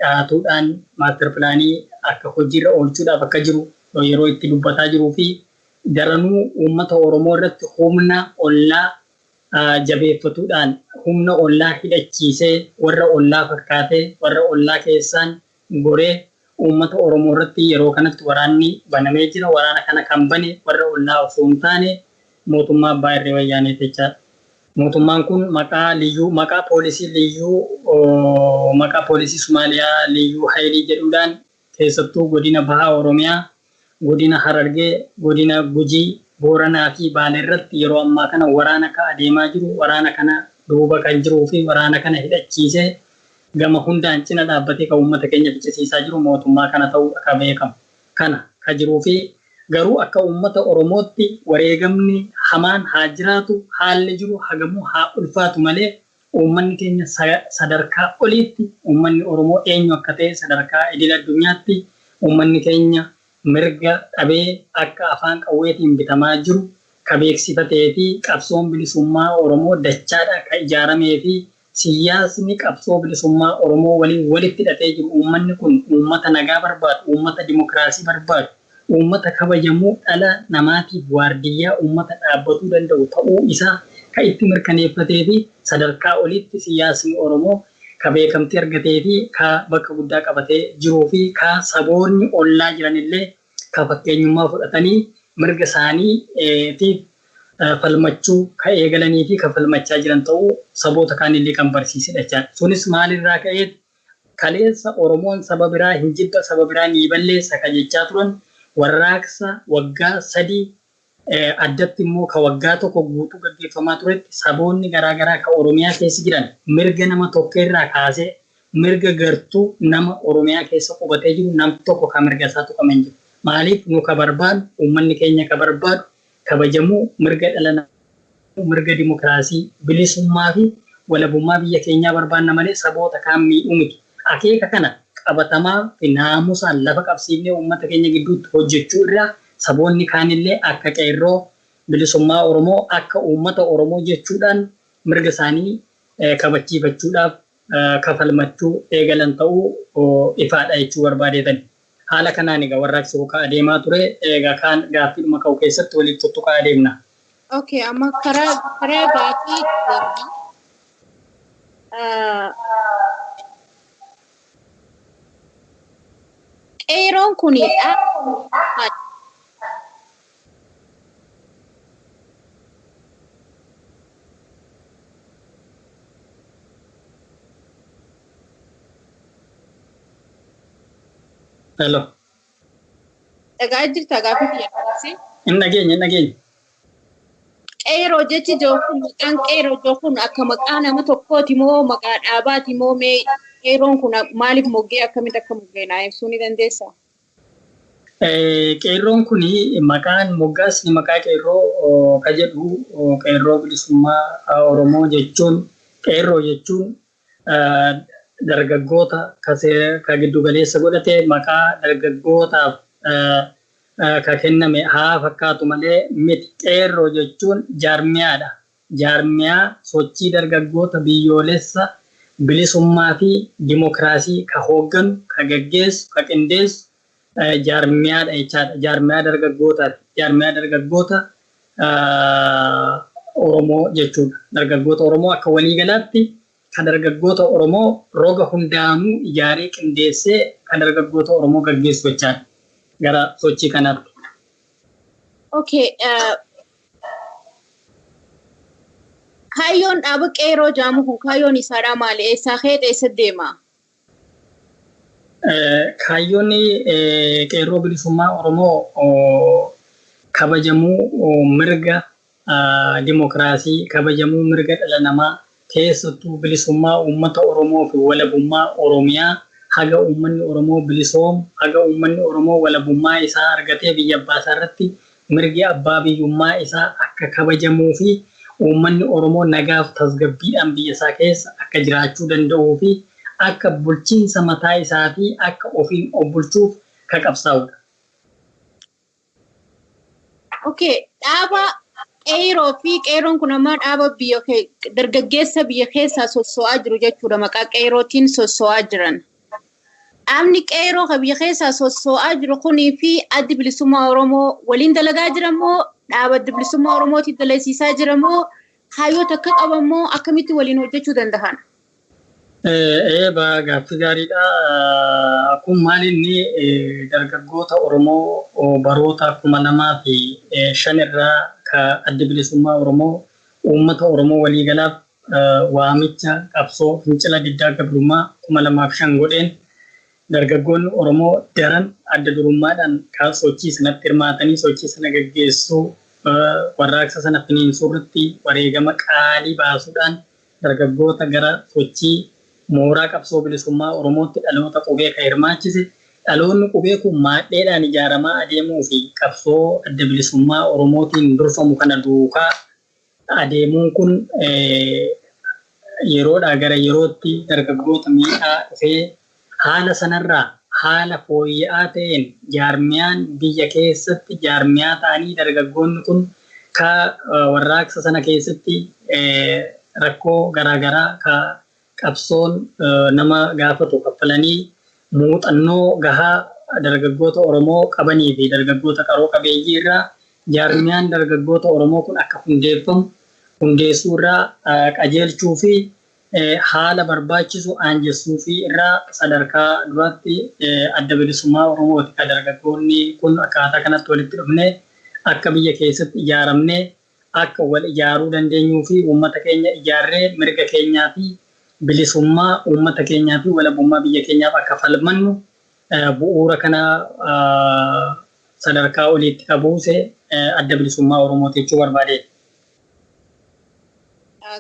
C: dhaatuudhaan master planii akka hojiirra oolchuudhaaf akka jiru yeroo itti dubbataa jiruu fi daranuu uummata Oromoo irratti humna ollaa jabeeffatuudhaan, humna ollaa hidhachiisee, warra ollaa fakkaatee, warra ollaa keessaan goree uummata Oromoo irratti yeroo kanatti waraanni banamee jira. Waraana kana kan bane warra ollaa osoo hin taane mootummaa abbaa irree Wayyaaneeti jechaadha. Mootummaan kun maqaa liyyuu, maqaa poolisii liyyuu, maqaa poolisii Somaaliyaa Liyyuu Haayilii jedhuudhaan keessattuu godina Bahaa Oromiyaa, godina Harargee, godina Gujii, Booranaa fi Baalee irratti yeroo ammaa kana waraana akka adeemaa jiru, waraana kana duuba kan jiruu fi waraana kana hidhachiisee gama hundaan cina dhaabbatee kan uummata keenya ficcisiisaa jiru mootummaa kana ta'uu akka beekamu. Kana ka jiruu fi garuu akka uummata Oromootti wareegamni hamaan haa jiraatu, haalli jiru hagamuu haa ulfaatu malee, uummanni keenya sadarkaa oliitti uummanni Oromoo eenyu akka ta'e sadarkaa idil addunyaatti uummanni keenya mirga dhabee akka afaan qawweetiin bitamaa jiru ka beeksifatee fi qabsoon bilisummaa Oromoo dachaadha ka ijaaramee fi siyaasni qabsoo bilisummaa Oromoo waliin walitti hidhatee jiru, uummanni kun uummata nagaa barbaadu, uummata dimokiraasii barbaadu, uummata kabajamuu dhala namaatiif waardiyyaa uummata dhaabbatuu danda'u ta'uu isaa ka itti mirkaneeffatee fi sadarkaa olitti siyaasni Oromoo ka beekamtii argatee fi ka bakka guddaa qabatee jiruu fi ka saboonni ollaa jiranillee ka fakkeenyummaa fudhatanii mirga isaaniitiif falmachuu ka eegalanii fi ka falmachaa jiran ta'uu saboota kaanillee kan barsiisedha jechaadha. Sunis maalirraa ka'ee? Kaleessa Oromoon saba biraa hin jibba, saba biraa ni balleessa ka jechaa turan, warraaqsa waggaa 3, addatti immoo ka waggaa 1 guutuu gaggeeffamaa turetti, saboonni garaagaraa ka Oromiyaa keessa jiran mirga nama tokko irraa kaasee mirga gartuu nama Oromiyaa keessa qubatee jiru nam tokko ka mirga isaa tuqame hin jiru. Maaliif? Nu ka barbaadu, uummanni keenya ka barbaadu kabajamuu mirga dhala namaa, mirga dimokiraasii, bilisummaa fi walabummaa biyya keenyaa barbaanna malee saboota kaan miidhuu miti. Akeeka kana qabatamaa fi naamusaan lafa qabsiifnee uummata keenya gidduutti hojjechuu irraa, saboonni kaanillee akka qeerroo bilisummaa Oromoo, akka uummata Oromoo jechuudhaan mirga isaanii kabachiifachuudhaaf kafalmachuu eegalan ta'uu ifaadha jechuu barbaadeetani. Haala kanaan egaa warraaqsi ka adeemaa ture. Egaa kaan gaaffiidhuma ka'u keessatti waliif tuttuqaa adeemna.
B: Okay, amma karaa gaaffii qeeroon kun dhaaba
C: Hello.
B: Dhagaa jirta gaaffii kiyya kaasee?
C: Hin dhageenye, hin dhageenye.
B: Qeeroo jechi jiru kun, maqaan qeeroo jiru kun akka maqaa nama tokkooti moo maqaa dhaabaati moo, mee qeeroon kun maaliif moggee, akkamitti akka moggee naa ibsuu ni dandeessaa?
C: Qeerroon kun maqaan moggaasni maqaa qeerroo ka jedhu, qeerroo bilisummaa Oromoo jechuun, qeerroo jechuun Dargaggoota ka giddu galeessa godhate, maqaa dargaggootaaf ka kenname haa fakkaatu malee miti. Qeerroo jechuun jaarmiyaadha. Jaarmiyaa sochii dargaggoota biyyoolessa bilisummaa fi dimokiraasii ka hoogganu, ka gaggeessu, ka qindeessu jaarmiyaadha jechaadha. Jaarmiyaa dargaggootaati. Jaarmiyaa dargaggoota Oromoo jechuudha. Dargaggoota Oromoo akka waliigalaatti kan dargaggoota Oromoo roga hundaanuu ijaaree qindeessee kan dargaggoota Oromoo gaggeessu jechaadha gara sochii kanaatti.
B: Okay. Kaayyoon dhaaba qeerroo jedhamu kun kaayyoon isaadhaa maali? Eessaa ka'ee eessa deema?
C: Kaayyoon qeerroo bilisummaa Oromoo kabajamuu mirga dimokiraasii, kabajamuu mirga dhala namaa, keessattuu bilisummaa uummata Oromoo fi walabummaa Oromiyaa, haga uummanni Oromoo bilisoomu, haga uummanni Oromoo walabummaa isaa argatee biyya abbaa isaa irratti mirgi abbaa biyyummaa isaa akka kabajamuu fi uummanni Oromoo nagaaf tasgabbiidhaan biyya isaa keessa akka jiraachuu danda'uu fi akka bulchiinsa mataa isaatii akka ofiin of bulchuuf ka qabsaa'udha.
B: Okay, dhaaba qeerroo fi qeerroon kun ammaa dhaaba biyya dargaggeessa biyya keessaa sosso'aa jiru jechuudha. Maqaa qeerrootiin sosso'aa jiran. Dhaabni qeerroo kan biyya keessaa sosso'aa jiru kunii fi addi bilisummaa Oromoo waliin dalagaa jira moo, dhaaba addi bilisummaa Oromootiin dalagsiisaa jira moo, kaayyoo takka qaban moo, akkamitti waliin hojjechuu danda'an?
C: Ee, gaaffii gaariidha. Kun maal inni dargaggoota Oromoo baroota 2005 irraa ka addi bilisummaa Oromoo uummata Oromoo waliigalaaf waamicha qabsoo fincila diddaa gabrummaa 2005 godheen dargaggoonni Oromoo daran adda durummaadhaan sochii sanatti hirmaatanii sochii sana gaggeessuu, warraaqsa sana finiinsuu irratti wareegama qaalii baasuudhaan dargaggoota gara sochii mooraa qabsoo bilisummaa Oromootti dhaloota qubee kan hirmaachise. Dhaloonni qubee kun maadheedhaan ijaaramaa adeemuu fi qabsoo adda bilisummaa Oromootiin durfamu kana duukaa adeemuun kun yeroodhaa gara yerootti dargaggoota miidhaa dhufee haala sanarraa haala fooyya'aa ta'een jaarmiyaan biyya keessatti jaarmiyaa ta'anii dargaggoonni kun ka warraaqsa sana keessatti rakkoo garaagaraa ka qabsoon nama gaafatu kaffalanii muuxannoo gahaa dargaggoota Oromoo qabanii fi dargaggoota qaroo qabeeyyii irraa jaarmiyaan dargaggoota Oromoo kun akka hundeeffamu hundeessuu irraa, qajeelchuu fi haala barbaachisu aanjessuu fi irraa sadarkaa duraatti adda bilisummaa Oromooti. Ka dargaggoonni kun akkaataa kanatti walitti dhufnee akka biyya keessatti ijaaramnee akka wal ijaaruu dandeenyuu fi uummata keenya ijaarree mirga keenyaa fi bilisummaa uummata keenyaa fi walabummaa biyya keenyaaf akka falmannu bu'uura kana sadarkaa oliitti ka buuse adda bilisummaa Oromooti jechuu barbaade.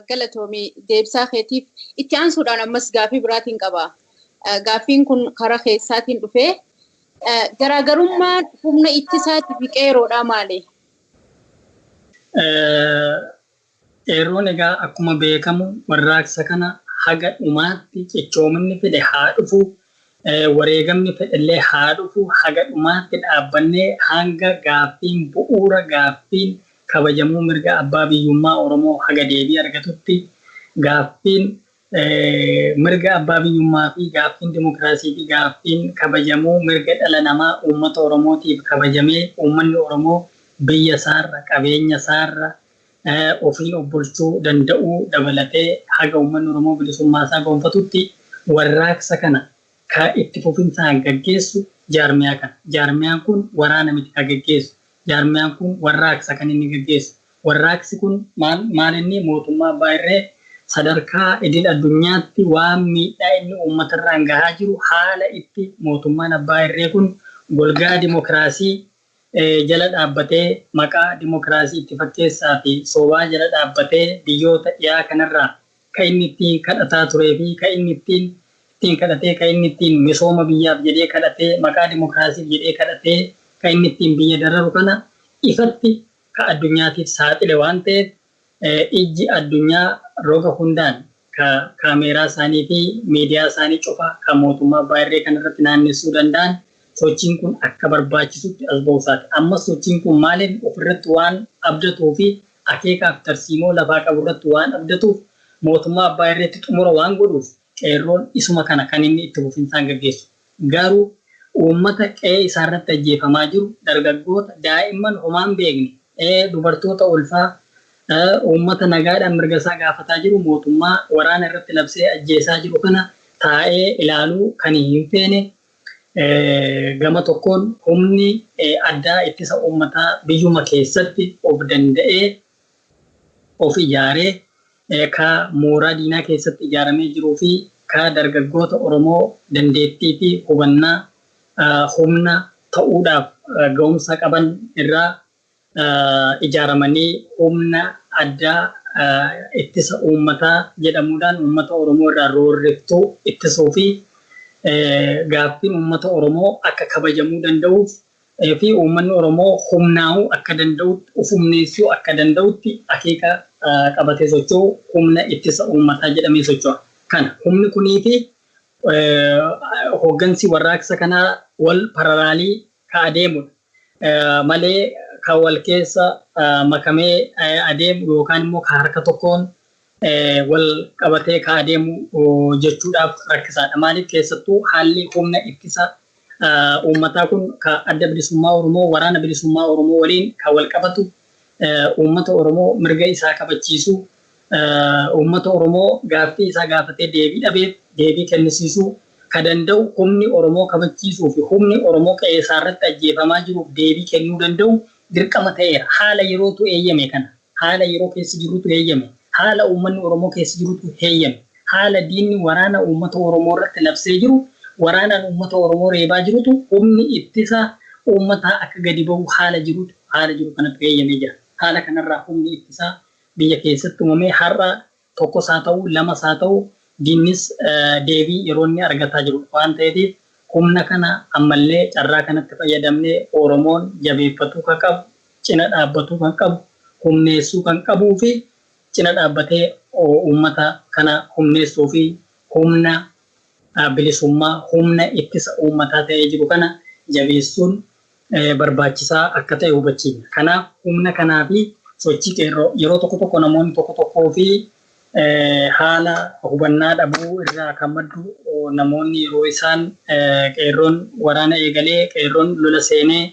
B: Galatoomii deebisaa keetiif. Itti aansuudhaan ammas gaafii biraatiin qaba. Gaaffiin kun karaa keessaatiin dhufee, garaagarummaan humna ittisaatii fi qeerroodhaa maali?
C: Qeerroon egaa akkuma beekamu warraaqsa kana haga dhumaatti cichoominni fedhe haa dhufu, wareegamni fedhellee haa dhufu, haga dhumaatti dhaabbannee hanga gaaffiin bu'uura, gaaffiin kabajamuu mirga abbaa biyyummaa Oromoo haga deebii argatutti, gaaffiin mirga abbaa biyyummaa fi gaaffiin dimokiraasii fi gaaffiin kabajamuu mirga dhala namaa uummata Oromootiif kabajamee uummanni Oromoo biyya isaarra, qabeenya isaarra ofiin of bulchuu danda'uu dabalatee haga uummanni Oromoo bilisummaa isaa gonfatutti warraaqsa kana ka itti fufinsaan gaggeessu jaarmiyaa kana. Jaarmiyaan kun waraana miti ka gaggeessu. Jaarmiyaan kun warraaqsa kan inni gaggeessu. Warraaqsi kun maal maal inni mootummaa abbaa irree sadarkaa idil addunyaatti waan miidhaa inni uummatarraan gahaa jiru, haala itti mootummaan abbaa irree kun golgaa dimokiraasii jala dhaabbatee, maqaa dimokiraasii itti fakkeessaa fi sobaa jala dhaabbatee biyyoota dhiyaa kanarraa kan inni ittiin kadhataa turee fi kan inni ittiin kadhatee, kan inni ittiin misooma biyyaaf jedhee kadhatee, maqaa dimokiraasiif jedhee kadhatee kan inni ittiin biyya dararu kana ifatti ka addunyaatiif saaxile waan ta'eef, ijji addunyaa roga hundaan Kaameeraa isaanii fi miidiyaa isaanii cufa kan mootummaa abbaa irree kanarratti naannessuu danda'an sochiin kun akka barbaachisutti as ba'uusaati. Ammas sochiin kun maaliif ofirratti waan abdatuu fi akeekaaf tarsiimoo lafaa qabu irratti waan abdatuuf, mootummaa abbaa irreetti xumura waan godhuuf, qeerroon isuma kana kan inni itti fufinsaan gaggeessu. Garuu uummata qe'ee isaarratti ajjeefamaa jiru, dargaggoota, daa'imman homaan beekne, dubartoota ulfaa, uummata nagaadhaan mirga isaa gaafataa jiru mootummaa waraana irratti labsee ajjeesaa jiru kana taa'ee ilaaluu kan hin feene, gama tokkoon humni addaa ittisa uummataa biyyuma keessatti of danda'ee of ijaaree, ka mooraa diinaa keessatti ijaaramee jiruu fi ka dargaggoota Oromoo dandeettii fi hubannaa humna ta'uudhaaf ga'umsa qaban irraa ijaaramanii humna addaa ittisa uummataa jedhamuudhaan uummata Oromoo irraa roorriftuu ittisuu fi gaaffiin uummata Oromoo akka kabajamuu danda'uuf fi uummanni Oromoo humnaa'uu akka danda'utti, of humneessuu akka danda'utti akeeka qabatee socho'u humna ittisa uummataa jedhamee socho'a. Kana humni kunii fi hooggansi warraaqsa kanaa wal paralaalii ka adeemudha. Malee kan wal keessa makamee adeemu yookaan immoo ka harka tokkoon wal qabatee ka adeemu jechuudhaaf rakkisaadha. Maaliif, keessattuu haalli humna ittisa uummataa kun ka Adda Bilisummaa Oromoo, Waraana Bilisummaa Oromoo waliin kan wal qabatu, uummata Oromoo mirga isaa kabachiisu, uummata Oromoo gaaffii isaa gaafatee deebii dhabeef deebii kennisiisuu ka danda'u, humni Oromoo kabachiisuu fi humni Oromoo qe'ee isaa irratti ajjeefamaa jiruuf deebii kennuu danda'u dirqama ta'eera. Haala yerootu eeyyame kana. Haala yeroo keessa jirutu eeyyame. Haala uummanni Oromoo keessa jirutu eeyyame. Haala diinni waraana uummata Oromoo irratti labsee jiru, waraanaan uummata Oromoo reebaa jirutu humni ittisa uummataa akka gadi bahu haala jirutu, haala jiru kanatu eeyyamee jira. Haala kanarraa humni ittisaa biyya keessatti uumamee har'a tokkos haa ta'u, lamas haa ta'u, diinnis deebii yeroo inni argataa jiru waan ta'eef, humna kana ammallee carraa kanatti fayyadamnee Oromoon jabeeffatuu kan qabu, cina dhaabbatuu kan qabu, humneessuu kan qabuu fi cina dhaabbatee uummata kana humneessuu fi humna bilisummaa, humna ittisa uummataa ta'ee jiru kana jabeessuun barbaachisaa akka ta'e hubachiifna. Kanaaf humna kanaa fi sochii qeerroo yeroo tokko tokko namoonni tokko tokkoo fi haala hubannaa dhabuu irraa kan maddu, namoonni yeroo isaan qeerroon waraana eegalee, qeerroon lola seenee,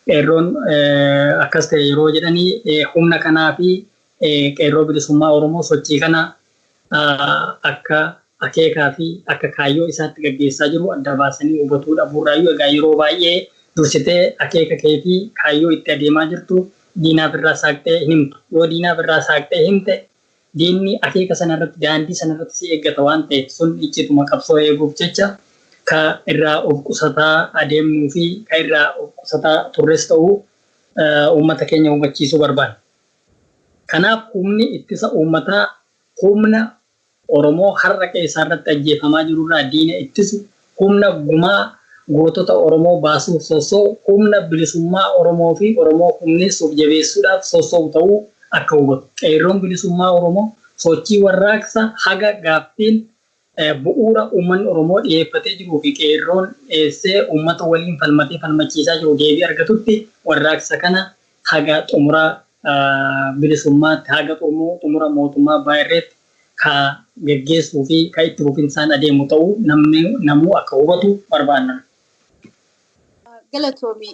C: qeerroon akkas ta'e yeroo jedhanii, humna kanaa fi Qeerroo Bilisummaa Oromoo sochii kana akka akeekaa fi akka kaayyoo isaatti gaggeessaa jiru adda baasanii hubatuu dhabuurraayyuu. Egaa yeroo baay'ee dursitee akeeka kee fi kaayyoo itti adeemaa jirtu diinaaf irraa saaqxee hin himtu. Yoo diinaaf irraa saaqxee himte, diinni akeeka sanarratti, daandii sanarratti si eeggata waan ta'eef, sun iccituma qabsoo eeguuf jecha ka irraa of qusataa adeemnuu fi ka irraa of qusataa turres ta'uu uummata keenya hubachiisuu barbaanna. Kanaaf humni ittisa uummataa humna Oromoo har'a qe'ee irratti ajjeefamaa jirurraa diina ittisu, humna gumaa gootota Oromoo baasuuf sossoo'u, humna bilisummaa Oromoo fi Oromoo humneessuuf jabeessuudhaaf sossoo'u ta'uu akka hubatu. Qeerroon Bilisummaa Oromoo sochii warraaqsa haga gaaffiin bu'uura uummanni Oromoo dhiyeeffatee jiruu fi qeerroon dhiyeessee uummata waliin falmatee falmachiisaa jiru deebii argatutti, warraaqsa kana haga xumura bilisummaatti, haga xumura mootummaa abbaa irreetti ka geggeessuu fi ka itti fufinsaan adeemu ta'uu namni namuu akka hubatu barbaanna.
B: Galatoomi,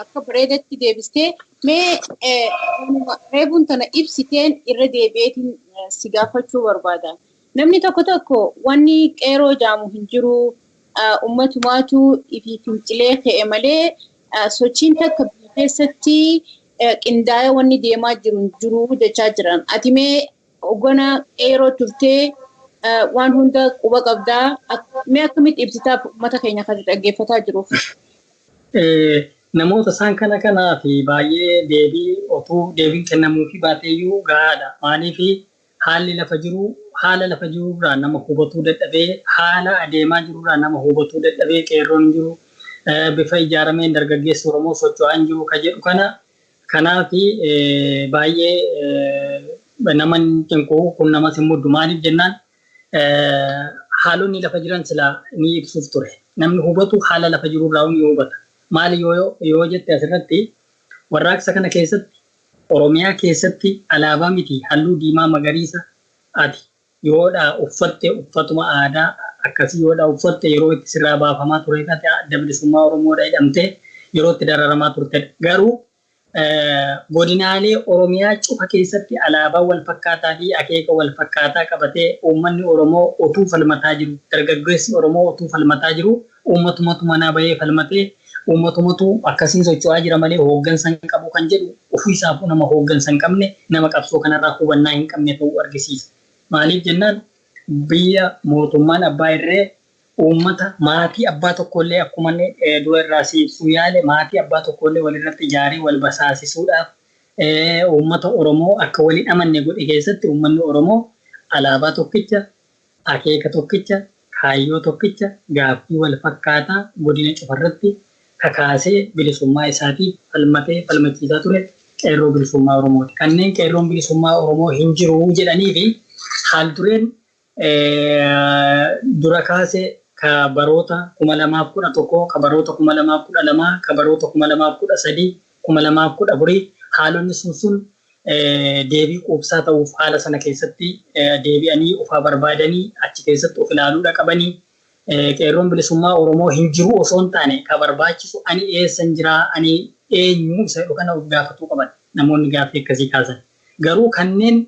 B: akka bareedatti deebistee. Mee reebuun tana ibsiteen irra deebi'eetiin si gaafachuu barbaada. Namni tokko tokko wanni qeeroo jaamu hin jiru, ummatumaatu ifii fincilee ka'e malee sochiin takka biyya keessatti qindaa'ee wanni deemaa jiru hin jiru jechaa jiran. Ati mee hoggana qeeroo turtee waan hunda quba qabdaa, mee akkamitti ibsitaaf uummata keenya kan dhaggeeffataa jiruuf?
C: Namoota isaan kana kanaa fi baay'ee deebii otuu deebiin kennamuufi baateeyyuu gahaadha. Maaliif, haalli lafa jiru, haala lafa jirurraa nama hubatuu dadhabee, haala adeemaa jirurraa nama hubatuu dadhabee, qeerroon hin jiru, bifa ijaarameen dargaggeessi Oromoo socho'aa hin jiru ka jedhu kana, kanaaf baay'ee nama hin cinqu kun, namas hin muddu. Maaliif jennaan, Haalonni lafa jiran silaa ni ibsuuf ture. Namni hubatu haala lafa jiru irraa ni hubata. Maali yoo jette, asirratti warraaqsa kana keessatti Oromiyaa keessatti alaabaa miti, halluu diimaa magariisa ati yoodhaa uffatte, uffatuma aadaa akkasii yoodhaa uffatte, yeroo itti sirraa baafamaa ture, Adda Bilisummaa Oromoodha jedhamtee yeroo itti dararamaa turtedha. Garuu godinaalee Oromiyaa cufa keessatti alaabaa wal fakkaataa fi akeeka wal fakkaataa qabatee uummanni Oromoo otuu falmataa jiru, dargaggeessi Oromoo otuu falmataa jiru, uummatumatu manaa bahee falmatee, uummatumatu akkasiin socho'aa jira malee hooggansa hin qabu kan jedhu ofii isaafuu nama hooggansa hin qabne, nama qabsoo kanarraa hubannaa hin qabne ta'uu argisiisa. Maaliif jennaan, biyya mootummaan abbaa irree uummata maatii abbaa tokkollee, akkuma dura irraa si ibsuu yaale, maatii abbaa tokkollee walirratti ijaaree wal basaasisuudhaaf uummata Oromoo akka waliin amanne godhe keessatti, uummanni Oromoo alaabaa tokkicha, akeeka tokkicha, kaayyoo tokkicha, gaaffii wal fakkaataa godina cufarratti kakaasee bilisummaa isaatiif falmatee falmachiisaa ture Qeerroo Bilisummaa Oromooti. Kanneen Qeerroon Bilisummaa Oromoo hin jiru jedhanii fi haal dureen dura kaase ka baroota 2011, ka baroota 2012, ka baroota 2013, 2014, haalonni sun deebii quubsaa ta'uuf haala sana keessatti deebi'anii ofaa barbaadanii achi keessatti of ilaaluudha qabanii. Qeerroon Bilisummaa Oromoo hin jiru osoo hin taane, ka barbaachisu ani eessan jiraa, ani eenyu isa kana of gaafatuu qaban namoonni gaaffii akkasii kaasan. Garuu kanneen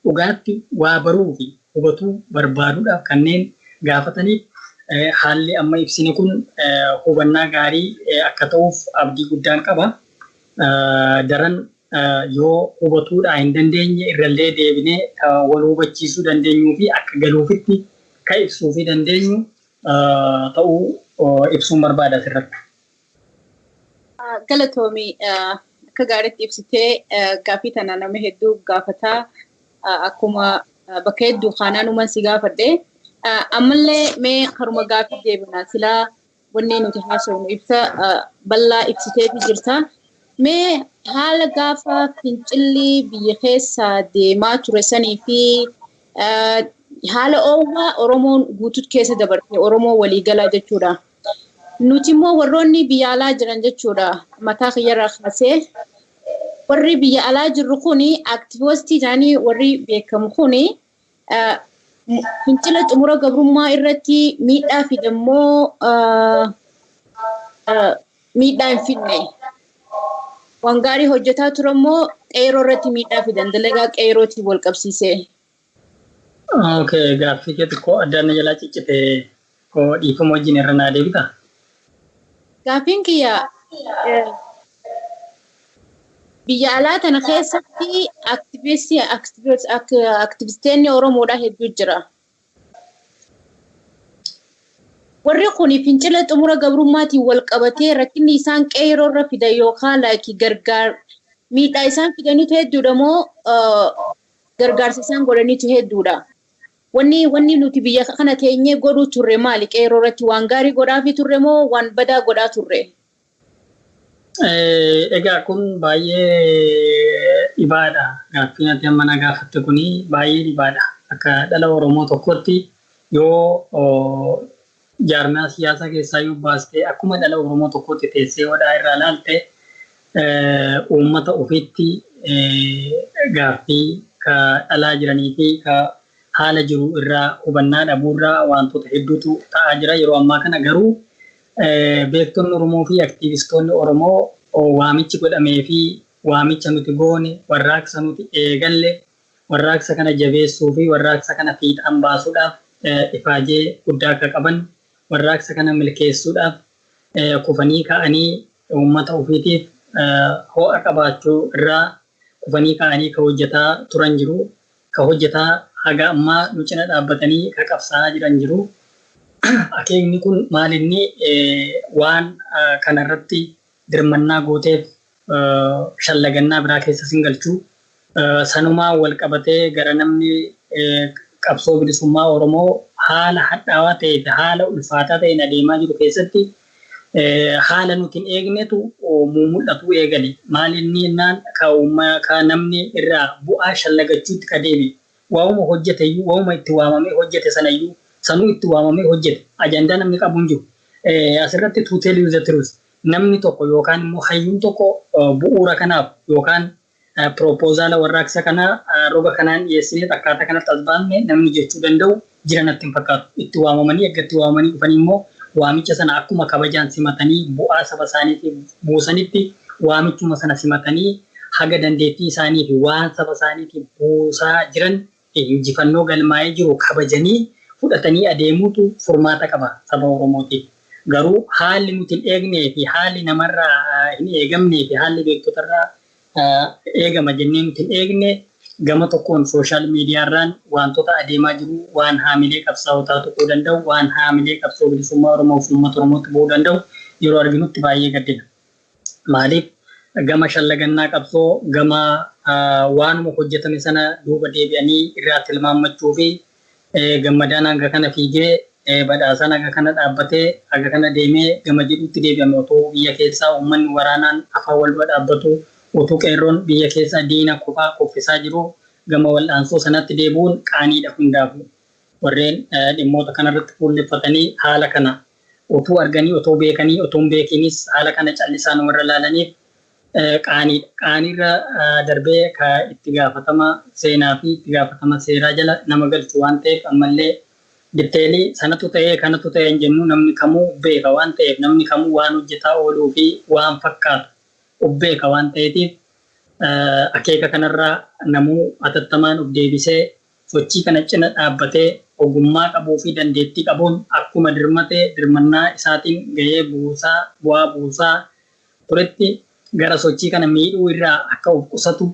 C: dhugaatti waa baruu fi hubatuu barbaaduudhaaf kanneen gaafataniif haalli amma ibsine kun hubannaa gaarii akka ta'uuf abdii guddaan qaba. Daran yoo hubatuudhaa hin dandeenye, irrallee deebinee wal hubachiisuu dandeenyuu fi akka galuufitti ka ibsuu fi dandeenyu ta'uu ibsuun barbaada asirratti.
B: Galatoomii, akka gaariitti ibsitee. Gaaffii tana nama hedduu gaafataa, akkuma bakka hedduu kaanaanuman si gaafadhe. Ammallee mee karuma gaaffii deebina. Silaa wanni nuti haasofnu ibsa bal'aa ibsiteefi jirta. Mee haala gaafa fincilli biyya keessa deemaa ture sanii fi haala oowwaa Oromoon guutuu keessa dabarte, Oromoo waliigalaa jechuudha. Nuti immoo warroonni biyya alaa jiran jechuudha, mataa kiyyarraa kaasee warri biyya alaa jirru kuni, aktivistii ta'anii warri beekamu kuni, fincila xumura gabrummaa irratti miidhaa fidammoo miidhaa hin fidne? Waan gaarii hojjetaa turammoo qeeroo irratti miidhaa fidan, dalagaa qeerootiin wal qabsiisee?
C: Okay, gaaffii kee xiqqoo addaan na jalaa ciccite, koo dhiifama wajjin irra naa deebita.
B: Gaaffiin kiyya, biyya alaa tana keessatti aktivistoonni Oromoodhaa hedduu jira. Warri kun fincila xumura gabrummaatiin wal qabatee rakkinni isaan qeeroo irra fidan yookaan like gargaar miidhaa isaan fidanitu hedduudha moo gargaarsa isaan godhanitu hedduudha? Wanni nuti biyya kana teenyee godhuu turre maali? Qeeroo irratti waan gaarii godhaafii turre moo waan badaa godhaa turre?
C: Egaa kun baay'ee dhibaadha. Gaaffiin ati amma na gaafatte kuni baay'ee dhibaadha. Akka dhala Oromoo tokkotti, yoo jaarmiyaa siyaasaa keessaa yoo baastee akkuma dhala Oromoo tokkotti teessee hodhaa irraa ilaalte, uummata ofiitti gaaffii ka dhalaa jiranii fi ka haala jiru irraa hubannaa dhabuurraa wantoota hedduutu ta'aa jira yeroo ammaa kana. Garuu beektonni Oromoo fi aktiivistoonni Oromoo waamichi godhamee fi waamicha nuti goone, warraaqsa nuti eegalle, warraaqsa kana jabeessuu fi warraaqsa kana fiixaan baasuudhaaf ifaajee guddaa akka qaban, warraaqsa kana milkeessuudhaaf kufanii ka'anii uummata ofiitiif ho'a qabaachuu irraa kufanii ka'anii ka hojjetaa turan jiru. Ka hojjetaa haga ammaa nu cina dhaabbatanii ka qabsaa'aa jiran jiru. Akeekni kun maalinni waan kanarratti dirmannaa gooteef shallagannaa biraa keessa sin galchuu. Sanumaa wal qabatee gara namni qabsoo bilisummaa Oromoo haala hadhaawaa ta'ee fi haala ulfaataa ta'een adeemaa jiru keessatti haala nuti hin eegnetu mul'atu eegale. Maal inni jennaan, ka namni irraa bu'aa shallagachuutti ka deebi'e. Waa'uma hojjete iyyuu, waa'uma itti waamamee hojjete sana iyyuu, sanuu itti waamamee hojjete, ajandaa namni qabu hin jiru. Asirratti, to tell you the truth, namni tokko yookaan immoo hayyuun tokko bu'uura kanaaf yookaan proposal warraaqsa kanaa roga kanaan dhiyeessinee akkaataa kanatti as baafne namni jechuu danda'u jira natti hin fakkaatu. Itti waamamanii, erga itti waamamanii dhufanii immoo waamicha sana akkuma kabajaan simatanii bu'aa saba isaaniitiif buusanitti, waamichuma sana simatanii haga dandeettii isaanii fi waan saba isaaniitiif buusaa jiran, injifannoo galmaa'ee jiru kabajanii fudhatanii adeemuutu furmaata qaba saba Oromootiif. Garuu haalli nuti hin eegnee fi haalli namarraa hin eegamnee fi haalli beektotarraa eegama jennee nuti hin eegne gama tokkoon social mediarraan wantoota adeemaa jiru, waan haamilee qabsaa'otaa tuquu danda'u, waan haamilee qabsoo bilisummaa Oromoo fi uummata Oromootti bu'uu danda'u yeroo arginutti baay'ee gaddina. Maaliif, gama shallagannaa qabsoo, gama waanuma hojjetame sana duuba deebi'anii irraa tilmaammachuu fi Gammadaan hanga kana fiigee, Badhaasaan haga kana dhaabbatee, haga kana deemee gama jedhutti deebi'ame, otoo biyya keessaa uummanni waraanaan afaan wal dura dhaabbatu, utuu qeerroon biyya keessa diina kophaa kuffisaa jiru, gama wal'aansoo sanatti deebi'uun qaaniidha hundaafuu. Warreen dhimmoota kanarratti fuulleffatanii haala kana utuu arganii, otoo beekanii, otoo hin beekinis haala kana callisaan warra laalaniif qaaniidha. Qaaniirra darbee ka itti gaafatama seenaa fi itti gaafatama seeraa jala nama galchu waan ta'eef, ammallee detail sanatu ta'ee kanatu ta'e hin jennu. Namni kamuu beeka waan ta'eef, namni kamuu waan hojjetaa ooluu fi waan fakkaatu beeka waan ta'eetiif, akeeka kanarraa namuu atattamaan of deebisee sochii kana cina dhaabbatee ogummaa qabuu fi dandeettii qabuun akkuma dirmatee dirmannaa isaatiin gahee buusaa, bu'aa buusaa turetti gara sochii kana miidhuu irraa akka of qusatu,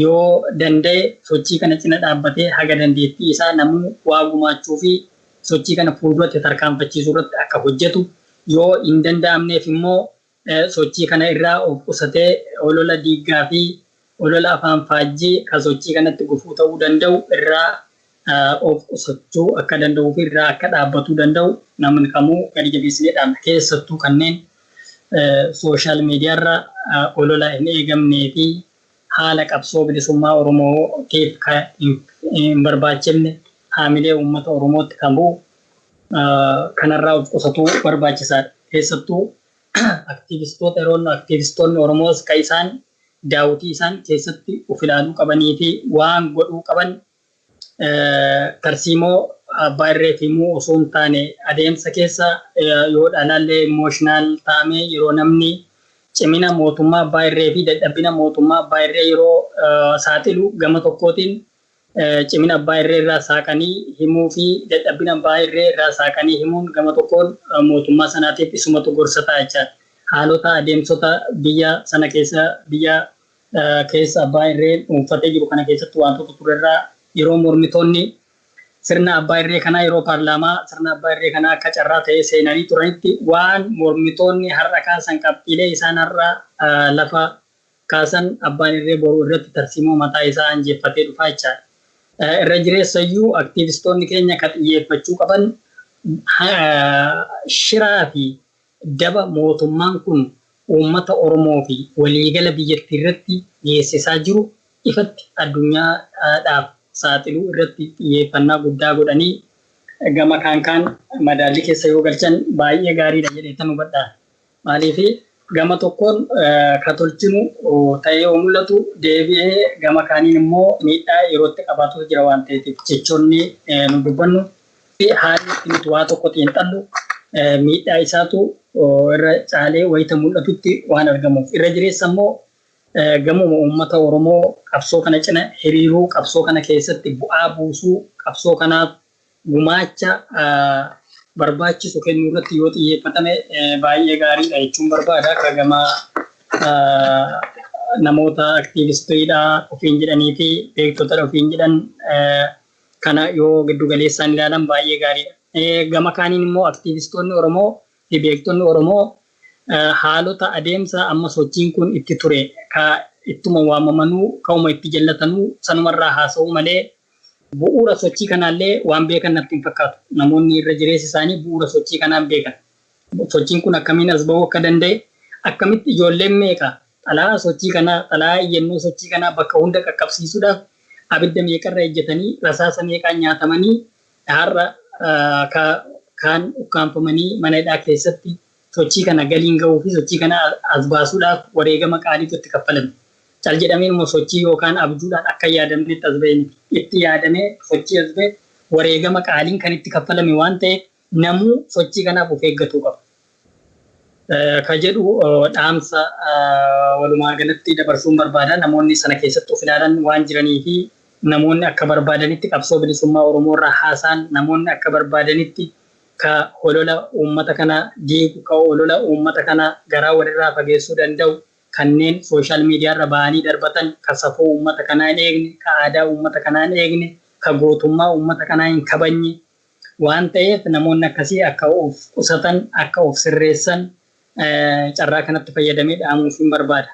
C: yoo danda'e sochii kana cina dhaabbatee haga dandeettii isaa namuu waa gumaachuu fi sochii kana fuulduratti tarkaanfachiisuu irratti akka hojjetu, yoo hin danda'amneef immoo sochii kana irraa of qusatee olola diiggaa fi olola afaan faajjii kan sochii kanatti gufuu ta'uu danda'u irraa of qusachuu akka danda'uu fi irraa akka dhaabbatuu danda'u namni kamuu gadi jabeessinee dhaabna. Keessattuu kanneen social mediarra olola hin eegamnee fi haala qabsoo bilisummaa Oromootiif kan hin barbaachifne, haamilee uummata Oromootti kan bu'u kanarraa of qusatuu barbaachisaadha. Keessattuu aktiivistoota, yeroo aktiivistoonni Oromoos kan isaan daawwitii isaan keessatti of ilaaluu qabanii fi waan godhuu qaban, tarsiimoo abbaa irree fi himuu osoo hin taane, adeemsa keessa yoo dhalaallee emotional ta'ame, yeroo namni cimina mootummaa abbaa irree fi dadhabina mootummaa abbaa irree yeroo saaxilu, gama tokkootiin cimina abbaa irree irraa saaqanii himuu fi dadhabina abbaa irree irraa saaqanii himuun gama tokkoon mootummaa sanaatiif isumatu gorsa ta'a jechaadha. Haalota adeemsota biyya sana keessa, biyya keessa abbaa irree dhuunfatee jiru kana keessatti wantoota turerraa, yeroo mormitoonni sirna abbaa irree kanaa, yeroo paarlaamaa sirna abbaa irree kanaa akka carraa ta'ee seenanii turanitti, waan mormitoonni har'a kaasan, qabxiilee isaan har'a lafa kaasan, abbaan irree boru irratti tarsiimoo mataa isaa anjeeffatee dhufaa jechaadha. Irra jireessayyuu aktiivistoonni keenya ka xiyyeeffachuu qaban shiraa fi daba mootummaan kun uummata Oromoo fi waliigala biyyattii irratti geessisaa jiru ifatti addunyaadhaaf saaxiluu irratti xiyyeeffannaa guddaa godhanii gama kaan kaan madaallii keessa yoo galchan baay'ee gaariidha jedhee hubadha. Maaliif, gama tokkoon ka tolchinu ta'ee yoo mul'atu, deebi'ee gama kaaniin immoo miidhaa yerootti qabaatu jira waan ta'eef, jechoonni nu dubbannu fi haalli itti nuti waa tokko xiinxallu miidhaa isaatu irra caalee wayita mul'atutti waan argamuuf, irra jireessa immoo gamuma uummata Oromoo qabsoo kana cina hiriiruu, qabsoo kana keessatti bu'aa buusuu, qabsoo kanaaf gumaacha barbaachisu kennuu irratti yoo xiyyeeffatame baay'ee gaariidha jechuun barbaada. Akka gama namoota aktiivistiidha ofiin jedhanii fi beektota ofiin jedhan kana yoo giddu galeessaan ilaalan baay'ee gaariidha. Gama kaaniin immoo aktiivistoonni Oromoo fi beektonni Oromoo haalota adeemsa amma sochiin kun itti ture, ka ittuma waamamanuu ka'uma itti jallatanuu sanumarraa haasa'uu malee bu'uura sochii kanaallee waan beekan natti hin fakkaatu. Namoonni irra jireessa isaanii bu'uura sochii kanaan beekan. Sochiin kun akkamiin as bahuu akka danda'e, akkamitti ijoolleen meeqa xalaa sochii kanaa, xalaa iyyannoo sochii kanaa bakka hunda qaqqabsiisuudhaaf Abidda meeqarra ejjetanii, rasaasa meeqaan nyaatamanii, har'a kaan ukkaanfamanii mana hidhaa keessatti sochii kana galiin gahuu fi sochii kana as baasuudhaaf wareegama qaaliitu itti kaffalame. Cal jedhamee immoo sochii yookaan abjuudhaan akka yaadamnetti as ba'e miti. Itti yaadamee sochii as ba'e wareegama qaaliin kan itti kaffalame waan ta'eef namuu sochii kanaaf of eeggatuu qaba. Ka jedhu dhaamsa walumaa galatti dabarsuun barbaada. Namoonni sana keessatti of ilaalan waan jiranii fi namoonni akka barbaadanitti qabsoo bilisummaa Oromoo irraa haasaan, namoonni akka barbaadanitti ka holola uummata kana diigu, ka holola uummata kana garaa walirraa fageessuu danda'u kanneen social media irra ba'anii darbatan, ka safuu uummata kanaa hin eegne, ka aadaa uummata kanaa hin eegne, ka gootummaa uummata kanaa hin kabajne waan ta'eef namoonni akkasii akka of qusatan, akka of sirreessan carraa kanatti fayyadamee dhaamuuf hin barbaada.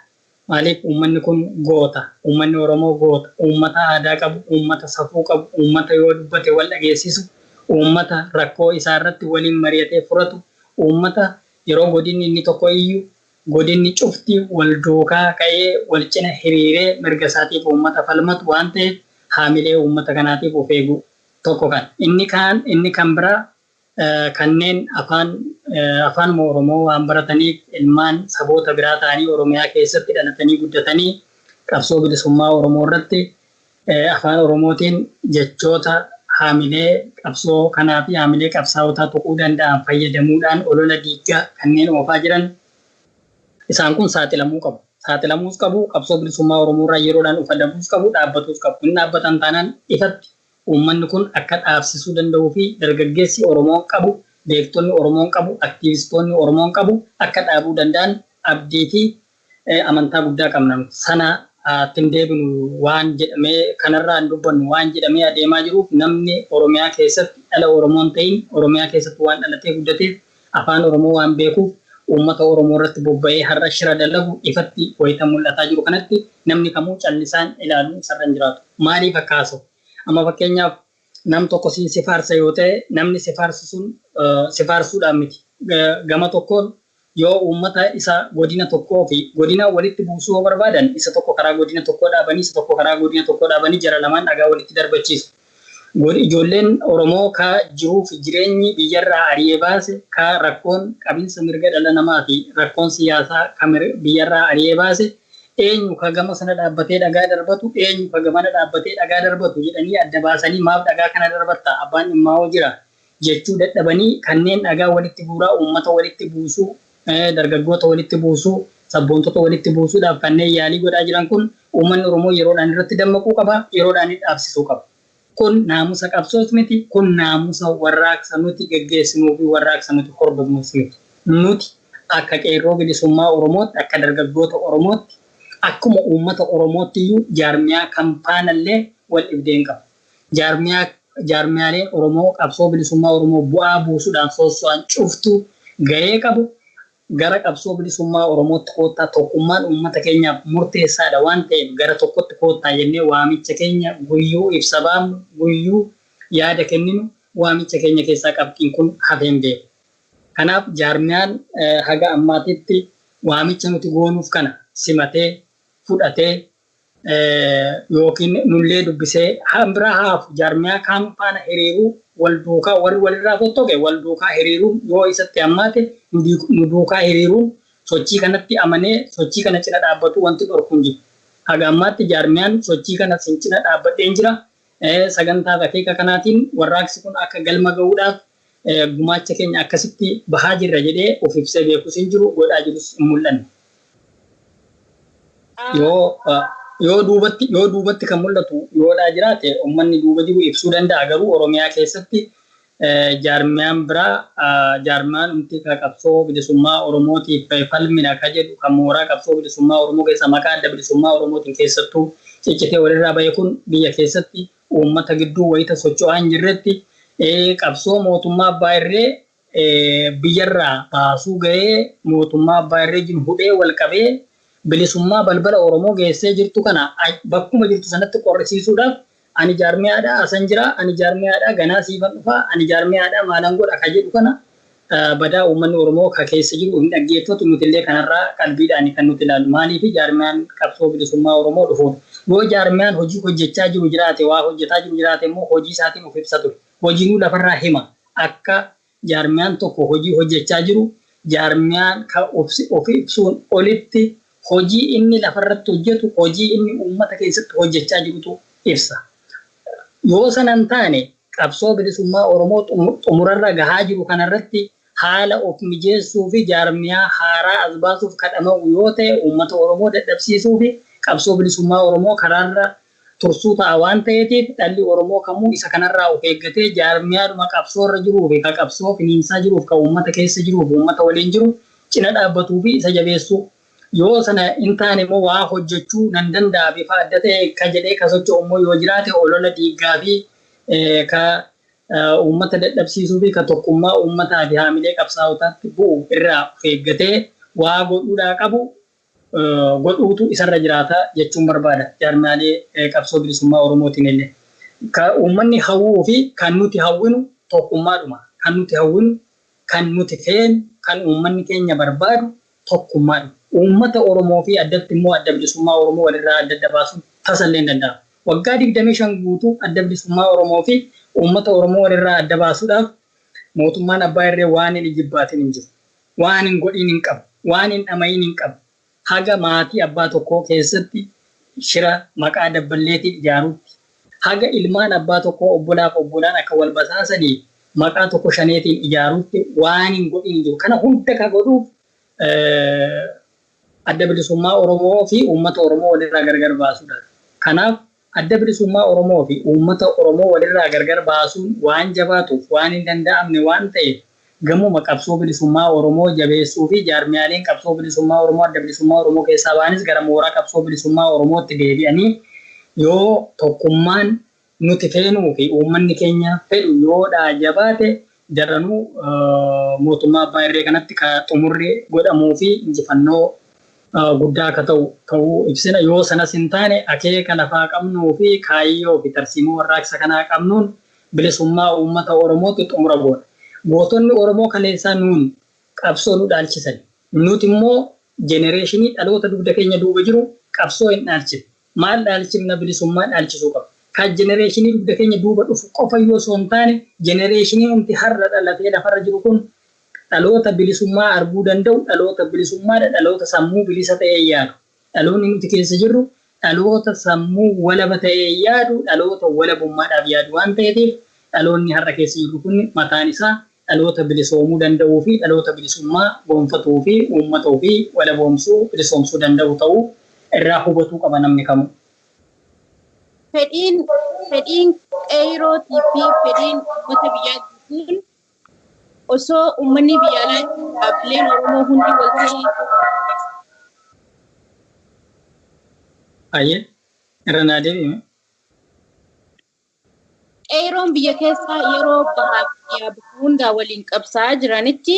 C: Maaliif uummanni kun goota, uummanni Oromoo goota, uummata aadaa qabu, uummata safuu qabu, uummata yoo dubbate wal dhageessisu, uummata rakkoo isaa irratti waliin mari'atee furatu, uummata yeroo godinni inni tokko iyyuu godinni cufti wal duukaa ka'ee wal cina hiriiree mirga isaatiif uummata falmatu waan ta'eef haamilee uummata kanaatiif of eeguu tokko kan. Inni kaan, inni kan biraa, kanneen afaanuma Oromoo waan barataniif ilmaan saboota biraa ta'anii Oromiyaa keessatti dhalatanii guddatanii qabsoo bilisummaa Oromoo irratti afaan Oromootiin jechoota haamilee qabsoo kanaa fi haamilee qabsaa'otaa tuquu danda'an fayyadamuudhaan olola diiggaa kanneen oofaa jiran, isaan kun saaxilamuu qabu. Saaxilamuus qabu, qabsoo bilisummaa Oromoo irraa yeroodhaan of adabuus qabu, dhaabbatuus qabu. Hin dhaabbatan taanaan ifatti uummanni kun akka dhaabsisuu danda'uu fi dargaggeessi Oromoon qabu, beektonni Oromoon qabu, aktiivistoonni Oromoon qabu akka dhaabuu danda'an abdii fi amantaa guddaa qabna. Sana ittiin deebinu waan jedhamee, kanarraa hin dubbannu waan jedhamee adeemaa jiruuf, namni Oromiyaa keessatti dhala Oromoon ta'in Oromiyaa keessatti waan dhalatee guddateef, afaan Oromoo waan beekuuf uummata Oromoo irratti bobba'ee har'a shira dalagu ifatti wayita mul'ataa jiru kanatti namni kamuu callisaan ilaaluun isarra hin jiraatu. Maaliif akka haasa'u? Amma fakkeenyaaf nam tokko siin si faarsa yoo ta'e, namni si faarsu sun si faarsuudhaan miti. Gama tokkoon yoo uummata isa godina tokkoo fi godina walitti buusuu yoo barbaadan, isa tokko karaa godina tokkoo dhaabanii, isa tokko karaa godina tokkoo dhaabanii jara lamaan dhagaa walitti darbachiisu. Ijoolleen Oromoo ka jiruu fi jireenyi biyyarraa ari'ee baase, ka rakkoon qabinsa mirga dhala namaa fi rakkoon siyaasaa ka biyyarraa ari'ee baase, eenyu ka gama sana dhaabbatee dhagaa darbatu, eenyu ka gamana dhaabbatee dhagaa darbatu jedhanii adda baasanii, maaf dhagaa kana darbatta, abbaan dhimmaa hoo jira jechuu dadhabanii kanneen dhagaa walitti guuraa uummata walitti buusuu, dargaggoota walitti buusuu, sabboontota walitti buusuudhaaf kanneen yaalii godhaa jiran kun uummanni Oromoo yeroodhaan irratti dammaquu qaba, yeroodhaan dhaabsisuu qaba. Kun naamusa qabsoos miti, kun naamusa warraaqsa nuti geggeessinuu fi warraaqsa nuti hordofnus miti. Nuti akka qeerroo bilisummaa Oromootti, akka dargaggoota Oromootti, akkuma uummata Oromootti iyyuu jaarmiyaa kam faanallee wal dhibdee hin qabu. Jaarmiyaaleen Oromoo qabsoo bilisummaa Oromoo bu'aa buusuudhaan soosso'an cuftuu gahee qabu. Gara qabsoo bilisummaa Oromootti koottaa, tokkummaan uummata keenyaaf murteessaadha waan ta'eef gara tokkotti koottaa jennee waamicha keenya guyyuu ibsa baafnu, guyyuu yaada kenninu, waamicha keenya keessaa qabxiin kun hafee hin beeku. Kanaaf jaarmiyaan haga ammaatitti waamicha nuti goonuuf kana simatee fudhatee yookiin nullee dubbisee biraa haafu, jaarmiyaa kaan faana hiriiruu, wal duukaa warri walirraa fottoqe wal duukaa hiriiruun yoo isatti hammaate nu duukaa hiriiruun, sochii kanatti amanee sochii kana cina dhaabbatu wanti dhorku hin jiru. Haga ammaatti jaarmiyaan sochii kana sin cina dhaabbadheen jira. Sagantaa akeeka kanaatiin warraaqsi kun akka galma gahuudhaaf gumaacha keenya akkasitti bahaa jirra jedhee of ibsee beekus hin jiru, godhaa jirus hin mul'anne. Yoo duubatti kan mul'atu yoodhaa jiraate uummanni duuba jiru ibsuu danda'a, garuu Oromiyaa keessatti jaarmiyaan biraa, jaarmiyaan umti ka qabsoo bilisummaa Oromootiif falmina ka jedhu, kan mooraa qabsoo bilisummaa Oromoo keessa maqaa Adda Bilisummaa Oromootiin keessattuu ciccitee walirraa bahe kun biyya keessatti uummata gidduu wayita socho'aa hin jirretti qabsoo mootummaa abbaa irree biyyarraa baasuu gahee mootummaa abbaa irree jiru hudhee wal qabee bilisummaa balbala Oromoo geessee jirtu kana bakkuma jirtu sanatti qorrisiisuudhaaf ani jaarmiyaadha asan jira, ani jaarmiyaadha ganaa siifan dhufaa, ani jaarmiyaadha maalan godha ka jedhu kana badaa uummanni Oromoo ka keessa jiru hin dhaggeeffatu. Nutillee kanarraa qalbiidhaan kan nuti ilaallu maaliif jaarmiyaan qabsoo bilisummaa Oromoo dhufuudha. Yoo jaarmiyaan hojii hojjechaa jiru jiraate, waa hojjetaa jiru jiraate immoo hojii isaatiin of ibsa ture. Hojiinuu lafarraa hima. Akka jaarmiyaan tokko hojii hojjechaa jiru, jaarmiyaan of ibsuun olitti hojii inni lafarratti hojjetu, hojii inni uummata keessatti hojjechaa jirutu ibsa. Yoo sana hin taane, qabsoo bilisummaa Oromoo xumurarra gahaa jiru kanarratti haala of mijeessuu fi jaarmiyaa haaraa as baasuuf kadhama'u yoo ta'e, uummata Oromoo dadhabsiisuu fi qabsoo bilisummaa Oromoo karaarra tursuu ta'a waan ta'eetiif, dhalli Oromoo kamuu isa kanarraa of eeggatee jaarmiyaadhuma qabsoorra jiruu fi ka qabsoo finiinsaa jiruuf, ka uummata keessa jiruuf, uummata waliin jiru cina dhaabbatuu fi isa jabeessuu. Yoo sana hin taane immoo, waa hojjechuu nan danda'a bifa adda ta'e ka jedhee ka socho'u immoo yoo jiraate, olola diiggaa fi ka uummata dadhabsiisuu fi ka tokkummaa uummataa fi haamilee qabsaa'otaatti bu'u irraa of eeggatee waa godhuudhaa qabu godhuutu isarra jiraata jechuun barbaada, jaarmiyaalee qabsoo bilisummaa Oromootiin illee. Ka uummanni hawwuu fi kan nuti hawwinu tokkummaadhuma. Kan nuti hawwinu, kan nuti feenu, kan uummanni keenya barbaadu tokkummaadhuma. Uummata Oromoo fi addatti immoo Adda Bilisummaa Oromoo walirraa adda adda baasuun tasallee hin danda'amu. Waggaa 25 guutuu Adda Bilisummaa Oromoo fi uummata Oromoo walirraa adda baasuudhaaf mootummaan abbaa irree waan hin ijibbaatin hin jiru. Waan hin godhiin hin qabu. Waan hin dhama'iin hin qabu. Haga maatii abbaa tokkoo keessatti shira maqaa dabballeetiin ijaaruutti, haga ilmaan abbaa tokkoo obbolaaf obbolaan akka wal basaasanii maqaa tokko shaneetiin ijaaruutti waan hin godhiin hin jiru. Kana hunda ka godhuuf Adda Bilisummaa Oromoo fi uummata Oromoo walirraa gargar baasuudhaaf. Kanaaf Adda Bilisummaa Oromoo fi uummata Oromoo walirraa gargar baasuun waan jabaatuuf, waan hin danda'amne waan ta'eef, gamuma qabsoo bilisummaa Oromoo jabeessuu fi jaarmiyaaleen qabsoo bilisummaa Oromoo Adda Bilisummaa Oromoo keessaa ba'anis gara mooraa qabsoo bilisummaa Oromootti deebi'anii, yoo tokkummaan nuti feenuu fi uummanni keenya fedhu yoodhaa jabaate, daranuu mootummaa abbaa irree kanatti ka xumurri godhamuu fi injifannoo guddaa akka ta'u ta'uu ibsina. Yoo sanas hin taane, akeeka lafaa qabnuu fi kaayyoo fi tarsiimoo warraaqsa kanaa qabnuun bilisummaa uummata Oromootti xumura goona. Gootonni Oromoo kaleessaa nuun qabsoo nu dhaalchisan. Nuti immoo generation dhaloota dugda keenya duuba jiru qabsoo hin dhaalchifne. Maal dhaalchifna? Bilisummaa dhaalchisuu qabna. Kan generation dugda keenya duuba dhufu qofa yoo osoo hin taane, generation humti har'a dhalatee lafarra jiru kun dhaloota bilisummaa arguu danda'u, dhaloota bilisummaadha, dhaloota sammuu bilisa ta'ee yaadu. Dhaloonni nuti keessa jirru dhaloota sammuu walaba ta'ee yaadu, dhaloota walabummaadhaaf yaadu waan ta'eetiif, dhaloonni har'a keessa jirru kun mataan isaa dhaloota bilisoomuu danda'uu fi dhaloota bilisummaa gonfatuu fi uummata ofii walaboomsuu, bilisoomsuu danda'u ta'uu irraa hubatuu qaba namni kamuu.
B: Fedhiin qeerootii fi fedhiin uummata biyyaa guutuun osoo uummanni biyya alaa dhaabbileen Oromoo hundi wal ta'ee
C: Ayyee, irra naa deebi'ime.
B: Qeeroon biyya keessaa yeroo bahaa fi bakka hundaa waliin qabsaa'aa jiranitti,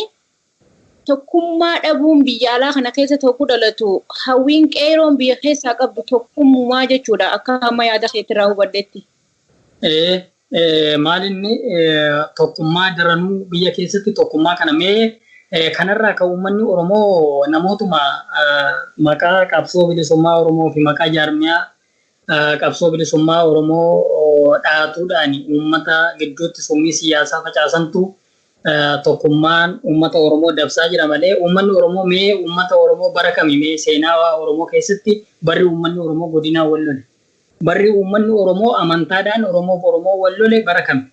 B: tokkummaa dhabuun biyya alaa kana keessa tokko dhalatu, hawwiin qeeroon biyya keessaa qabdu tokkummaa jechuudha, akka amma yaada keetirraa hubadhetti.
C: Maal inni tokkummaa daranuu biyya keessatti tokkummaa kana mee kanarraa kan uummanni Oromoo namootuma maqaa qabsoo bilisummaa Oromoo fi maqaa jaarmiyaa qabsoo bilisummaa Oromoo dhaatuudhaan uummata gidduutti summii siyaasaa facaasantu tokkummaan uummata Oromoo dabsaa jira malee, uummanni Oromoo mee uummata Oromoo bara kami, mee seenaa Oromoo keessatti barri uummanni Oromoo godinaa wal lole? Barri uummanni Oromoo amantaadhaan Oromoof Oromoo wal lole bara kami?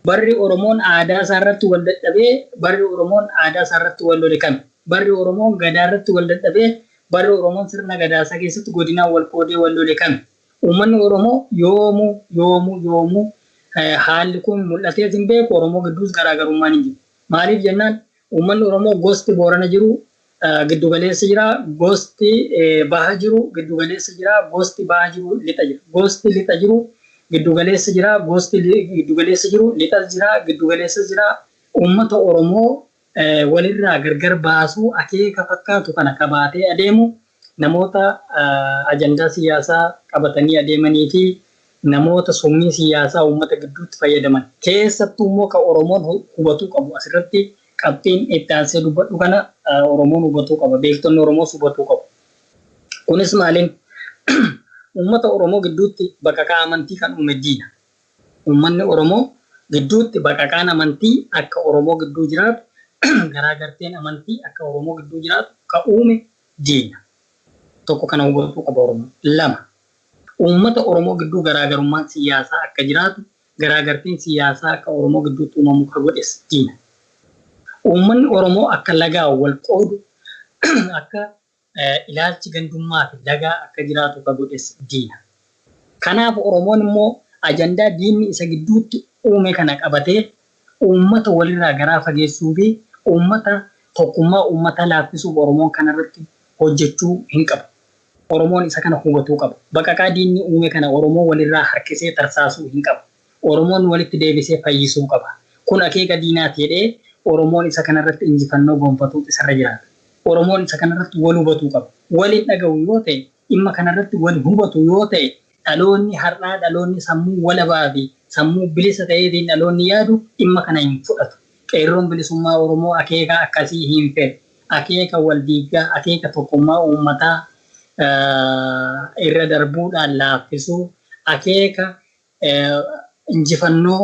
C: Barri Oromoon aadaa isaa irratti wal dadhabee, barri Oromoon aadaa isaa irratti wal lole kami? Barri Oromoon gadaa irratti wal dadhabee, barri Oromoon sirna gadaa isaa keessatti godinaan wal qoodee wal lole kami? Uummanni Oromoo yoomuu, yoomuu, yoomuu haalli kun mul'atee hin beeku. Oromoo gidduus garaagarummaan hin jiru. Maaliif jennaan, uummanni Oromoo gosti Boorana jiru giddugaleessa jira, gosti baha jiru giddugaleessa jira, gosti baha jiru lixa jira. Gosti lixa jiru giddugaleessa jira, gosti giddugaleessa jiru lixas jira, giddugaleessas jira. Uummata Oromoo walirraa gargar baasuu akeeka fakkaatu kana qabaatee adeemu namoota ajandaa siyaasaa qabatanii adeemanii fi namoota summii siyaasaa uummata gidduutti fayyadaman. Keessattuu immoo kan Oromoon hubatuu qabu, asirratti qabxiin itti aansee dubbadhu kana Oromoon hubatuu qaba. Beektonni Oromoos hubatuu qabu. Kunis maaliin? Uummata Oromoo gidduutti baqaqaa amantii kan uume diina. Uummanni Oromoo gidduutti baqaqaan amantii akka Oromoo gidduu jiraatu, garaagarteen amantii akka Oromoo gidduu jiraatu ka uume diina. Tokko kana hubachuu qaba Oromoo. Lama, uummata Oromoo gidduu garaagarummaan siyaasaa akka jiraatu, garaagarteen siyaasaa akka Oromoo gidduutti uumamu ka godhes diina. Uummanni Oromoo akka lagaa wal qoodu, akka ilaalchi gandummaa fi lagaa akka jiraatu ka godhes diina. Kanaaf Oromoon immoo ajandaa diinni isa gidduutti uume kana qabatee uummata walirraa garaa fageessuu fi uummata tokkummaa uummataa laaffisuuf Oromoon kanarratti hojjechuu hin qabu. Oromoon isa kana hubatuu qaba. Baqaqaa diinni uume kana Oromoo walirraa harkisee tarsaasuu hin qabu. Oromoon walitti deebisee fayyisuu qaba. Kun akeeka diinaati jedhee Oromoon isa kanarratti injifannoo gonfatuutu isarra jiraata. Oromoon isa kanarratti wal hubatuu qaba. Waliin dhaga'u yoo ta'e, dhimma kanarratti wal hubatu yoo ta'e, dhaloonni har'aa dhaloonni sammuu walabaa fi sammuu bilisa ta'eetiin dhaloonni yaadu dhimma kana hin fudhatu. Qeerroon bilisummaa Oromoo akeeka akkasii hin fedhu. Akeeka wal diiggaa, akeeka tokkummaa uummataa irra darbuudhaan laaffisuu, akeeka injifannoo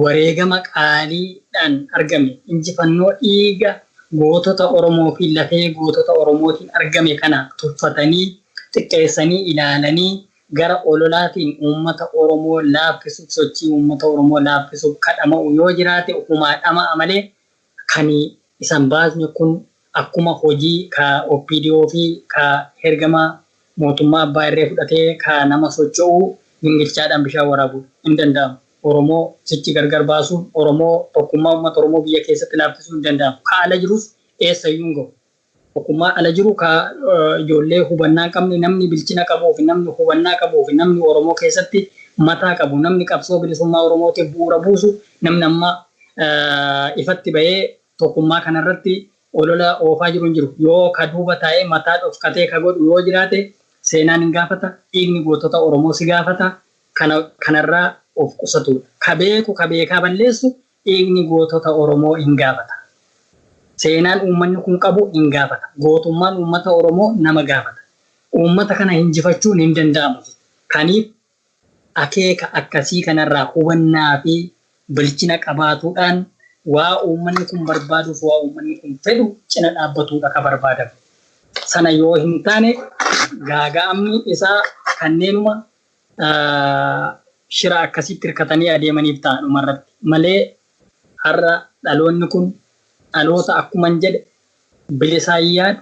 C: wareegama qaaliidhaan argame, injifannoo dhiiga gootota Oromoo fi lafee gootota Oromootiin argame kana tuffatanii, xiqqeessanii ilaalanii gara ololaatiin uummata Oromoo laaffisuuf, sochii uummata Oromoo laaffisuuf kadhama'u yoo jiraate ofumaa dhama'a malee kan isan baasne kun akkuma hojii ka OPDO fi ka ergama mootummaa abbaa irree fudhatee ka nama socho'u gingilchaadhaan bishaan waraabu hin danda'amu. Oromoo sichi gargar baasuun, Oromoo tokkummaa uummata Oromoo biyya keessatti laaffisuu hin danda'amu. Ka ala jirus eessayyuu hin gahu. Tokkummaa ala jiru ka ijoollee hubannaa hin qabne, namni bilchina qabuu fi namni hubannaa qabuu fi namni Oromoo keessatti mataa qabu, namni qabsoo bilisummaa Oromootiif bu'uura buusu, namni amma ifatti bahee tokkummaa kanarratti olola oofaa jiru hin jiru. Yoo ka duuba taa'ee mataa dhofkatee ka godhu yoo jiraate seenaan hin gaafata, dhiigni gootota Oromoo si gaafata, kana kanarraa of qusatudha. Ka beeku ka beekaa balleessu dhiigni gootota Oromoo hin gaafata. Seenaan uummanni kun qabu hin gaafata. Gootummaan uummata Oromoo nama gaafata. Uummata kana hinjifachuun hin danda'amu. Kaniif akeeka akkasii kanarraa hubannaa fi bilchina qabaatuudhaan waa uummanni kun barbaaduuf waa uummanni kun fedhu cina dhaabbatuudha ka barbaadamu. Sana yoo hin taane gaaga'amni isaa kanneenuma shira akkasitti hirkatanii adeemaniif ta'a dhumarratti. Malee har'a dhaloonni kun dhaloota akkuman jedhe bilisaan yaadu,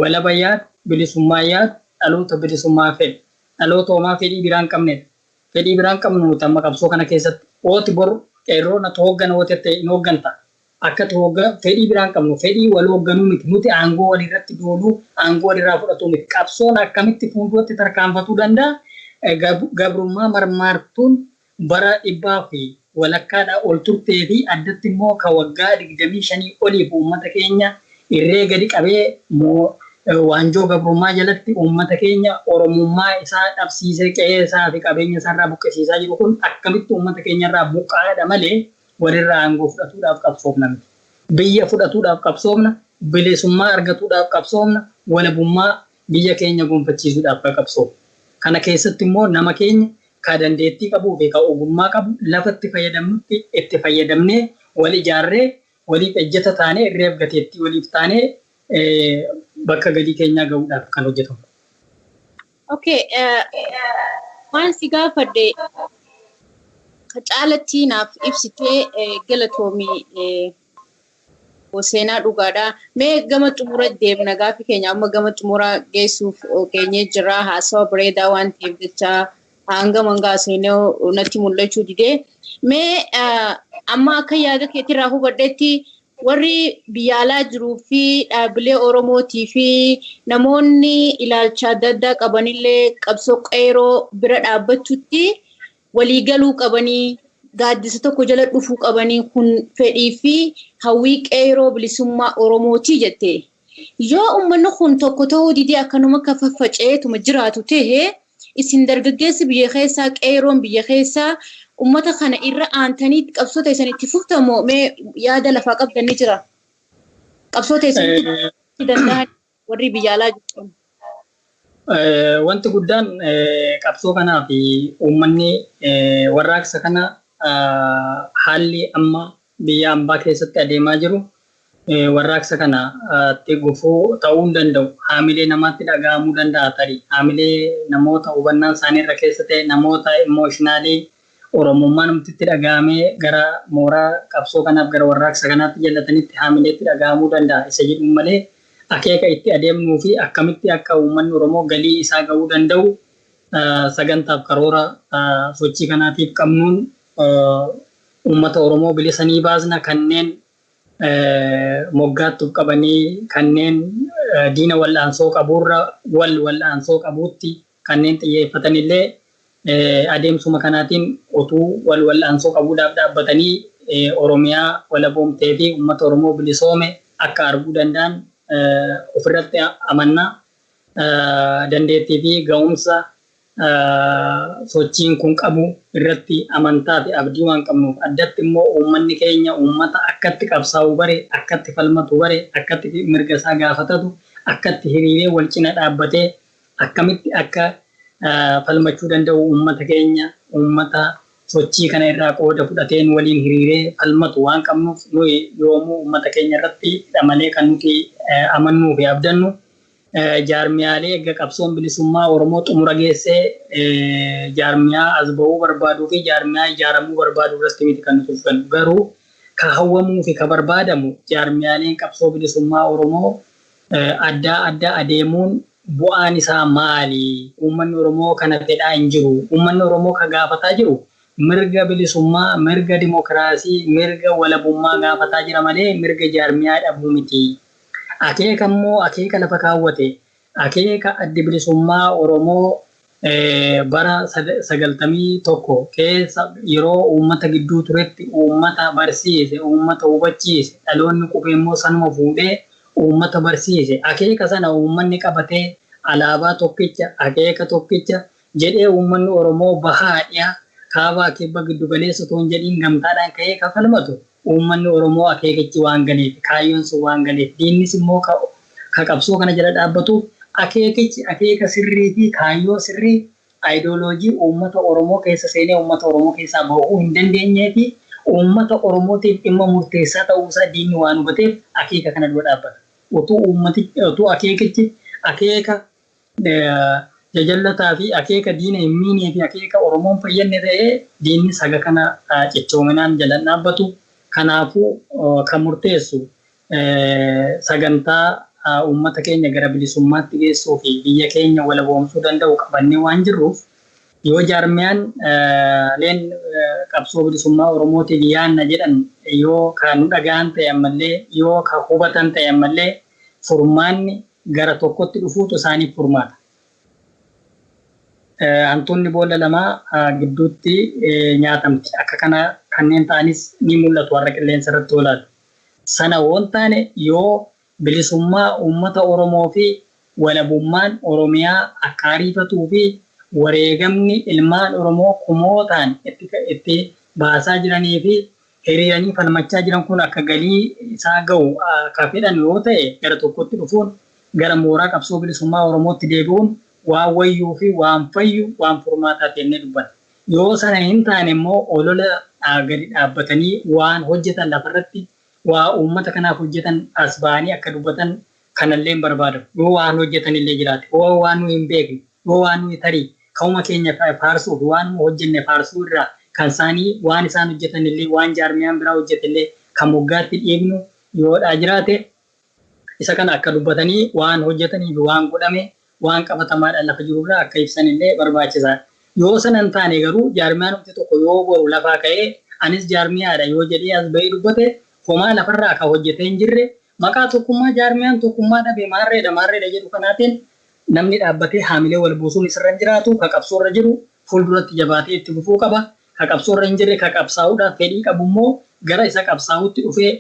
C: walaba yaadu, bilisummaa yaadu, dhaloota bilisummaa fedhu. Dhaloota homaa fedhii biraa hin qabnedha. Fedhii biraa hin qabnu nuti amma qabsoo kana keessatti. Ooti bor qeerroo natu hooggana ooti ta'e hin hoogganta. Akkati hoogga fedhii biraa hin qabnu. Fedhii wal hoogganuu miti. Nuti aangoo walirratti dooluu, aangoo walirraa fudhatuu miti. Qabsoon akkamitti fuulduratti tarkaanfatuu danda'a? Gabrummaa marmaartuun bara dhibbaa fi walakkaadhaa ol turtee fi addatti immoo ka waggaa 25 oliif uummata keenya irree gadi qabee waanjoo gabrummaa jalatti uummata keenya Oromummaa isaa dhabsiisee qe'ee isaa fi qabeenya isaarraa buqqisiisaa jiru kun akkamitti uummata keenyarraa buqqaadha malee walirraa aangoo fudhatuudhaaf qabsoofna miti. Biyya fudhatuudhaaf qabsoofna, bilisummaa argatuudhaaf qabsoofna, walabummaa biyya keenya gonfachiisuudhaaf qabsoofna. Kana keessatti immoo nama keenya ka dandeettii qabuu fi ka ogummaa qabu lafatti fayyadamnutti itti fayyadamnee wal ijaarree waliif ejjeta taanee irreef gateettii waliif taanee bakka galii keenyaa gahuudhaaf kan hojjetamu.
B: Okay, waan si gaafadhe caalatti naaf ibsitee galatoomii seenaa dhugaadha. Mee gama xumura deemna gaaffii keenya amma gama xumura geessuuf geenyee jira. Haasawa bareedaa waan ta'eef jecha hanga mangaa seenee natti mul'achuu didee. Mee amma akka yaada keetirraa hubadhetti warri biyya alaa jiruu fi dhaabbilee Oromootii fi namoonni ilaalcha adda addaa qabanillee qabsoo qeeroo bira dhaabbachuutti waliigaluu qabanii gaaddisa tokko jala dhufuu qabanii kun fedhii fi hawwii qeeroo bilisummaa Oromootii jette. Yoo uummanni kun tokko ta'uu didee akkanuma akka faffaca'eetuma jiraatu ta'e isin dargaggeessi biyya keessaa qeeroon biyya keessaa uummata kana irra aantanii qabsoo teessan itti fuftamoo mee yaada lafaa qabdan ni jira? Qabsoo teessan itti danda'an warri biyya alaa jirtan.
C: Wanti guddaan qabsoo kanaa fi uummanni warraaqsa kana haalli amma biyya ambaa keessatti adeemaa jiru warraaqsa kana itti gufuu ta'uu hin danda'u. Haamilee namaatti dhaga'amuu danda'a tarii. Haamilee namoota hubannaan isaanii irra keessa ta'e, namoota emotionally Oromummaa namtitti dhaga'amee gara mooraa qabsoo kanaaf, gara warraaqsa kanaatti jallatanitti haamileetti dhaga'amuu danda'a. Isa jedhuun malee akeeka itti adeemnuu fi akkamitti akka uummanni Oromoo galii isaa ga'uu danda'u sagantaaf karoora sochii kanaatiif qabnuun uummata Oromoo bilisa ni baasna, kanneen moggaattuuf qabanii, kanneen diina wal'aansoo qabuurra wal wal'aansoo qabuutti kanneen xiyyeeffatanillee adeemsuma kanaatiin utuu wal wal'aansoo qabuudhaaf dhaabbatanii Oromiyaa walaboomtee fi uummata Oromoo bilisoome akka arguu danda'an ofirratti amannaa, dandeettii fi ga'umsa sochiin kun qabu irratti amantaa fi abdii waan qabnuuf, addatti immoo uummanni keenya uummata akkatti qabsaa'uu bare, akkatti falmatu bare, akkatti mirga isaa gaafatatu, akkatti hiriiree wal cina dhaabbatee akkamitti akka falmachuu danda'u, uummata keenya uummata sochii kana irraa qooda fudhateen waliin hiriiree falmatu waan qabnuuf, nuyi yoomuu uummata keenya irratti hidhamalee kan nuti amannuu fi abdannu jaarmiyaalee egaa qabsoon bilisummaa Oromoo xumura geessee jaarmiyaa as ba'uu barbaaduu fi jaarmiyaa ijaaramuu barbaaduu irratti miti kan nuti uffannu. Garuu ka hawwamuu fi ka barbaadamu jaarmiyaaleen qabsoo bilisummaa Oromoo addaa addaa adeemuun bu'aan isaa maali? Uummanni Oromoo kana fedhaa hin jiru. Uummanni Oromoo ka gaafataa jiru mirga bilisummaa, mirga dimokiraasii, mirga walabummaa gaafataa jira malee mirga jaarmiyaa dhabuu miti. Akeeka immoo akeeka lafa kaawwate, akeeka addi bilisummaa Oromoo bara 91 keessa yeroo uummata gidduu turetti uummata barsiise, uummata hubachiise, dhaloonni qubee immoo sanuma fuudhee uummata barsiise. Akeeka sana uummanni qabatee, alaabaa tokkicha, akeeka tokkicha jedhee, uummanni Oromoo bahaa dhiyaa, kaabaa kibba, giddugaleessa otoo hin jedhiin gamtaadhaan ka'ee kafalmatu, uummanni Oromoo akeekichi waan galeef, kaayyoon sun waan galeef, diinnis immoo ka qabsoo kana jala dhaabbatuuf akeekichi akeeka sirrii fi kaayyoo sirrii aayidooloojii uummata Oromoo keessa seenee uummata Oromoo keessaa bahuu hin dandeenyee fi uummata Oromootiif dhimma murteessaa ta'uusaa diinni waan hubateef akeeka kana dura dhaabbata. Utuu uummati utuu akeekichi akeeka jajallataa fi akeeka diina hin miinee fi akeeka Oromoon fayyadne ta'ee, diinni saga kana cichoominaan jalan dhaabbatu. Kanaafuu kan murteessu sagantaa uummata keenya gara bilisummaatti geessuu fi biyya keenya walaboomsuu danda'u qabannee waan jirruuf, yoo jaarmiyaan leen qabsoo bilisummaa Oromootiif yaanna jedhan yoo ka nu dhaga'an ta'e, ammallee yoo ka hubatan ta'e, ammallee furmaanni gara tokkotti dhufuutu isaaniif furmaata. Hantuunni boolla lamaa gidduutti nyaatamti. Akka kana kanneen ta'anis ni mul'atu warra qilleensa irratti olaatu. Sana woon taane, yoo bilisummaa uummata Oromoo fi walabummaan Oromiyaa akka ariifatuu fi wareegamni ilmaan Oromoo kumootaan itti baasaa jiranii fi hiriiranii falmachaa jiran kun akka galii isaa ga'u akka fedhan yoo ta'e, gara tokkotti dhufuun gara mooraa qabsoo bilisummaa Oromootti deebi'uun waan wayyuu fi waan fayyu, waan furmaataa jennee dubbanna. Yoo sana hin taane immoo olola gadi dhaabbatanii waan hojjetan, lafarratti waa uummata kanaaf hojjetan as ba'anii akka dubbatan kanallee hin barbaadamu. Yoo waan hojjetan illee jiraate, yoo waan nuyi hin beekne, yoo waan nuyi tarii ka'uma keenya faarsuu fi waan hojjenne faarsuu irraa kan isaanii waan isaan hojjetan illee, waan jaarmiyaan biraa hojjete illee kan moggaatti dhiibnu yoodhaa jiraate, isa kana akka dubbatanii waan hojjetanii fi waan godhame waan qabatamaadhaan lafa jirurraa akka ibsan illee barbaachisaadha. Yoo sana hin taane garuu jaarmiyaan nuti tokko yoo boru lafaa ka'ee anis jaarmiyaadha yoo jedhee as bahee dubbate, homaa lafarraa kan hojjetee hin jirre, maqaa tokkummaa, jaarmiyaan tokkummaa dhabe, maarreedha maarreedha jedhu kanaatiin namni dhaabbatee haamilee wal buusuun isirra hin jiraatu. Ka qabsoorra jiru fuulduratti jabaatee itti fufuu qaba. Ka qabsoorra hin jirre, ka qabsaa'uudhaaf fedhii qabu immoo gara isa qabsaa'utti dhufee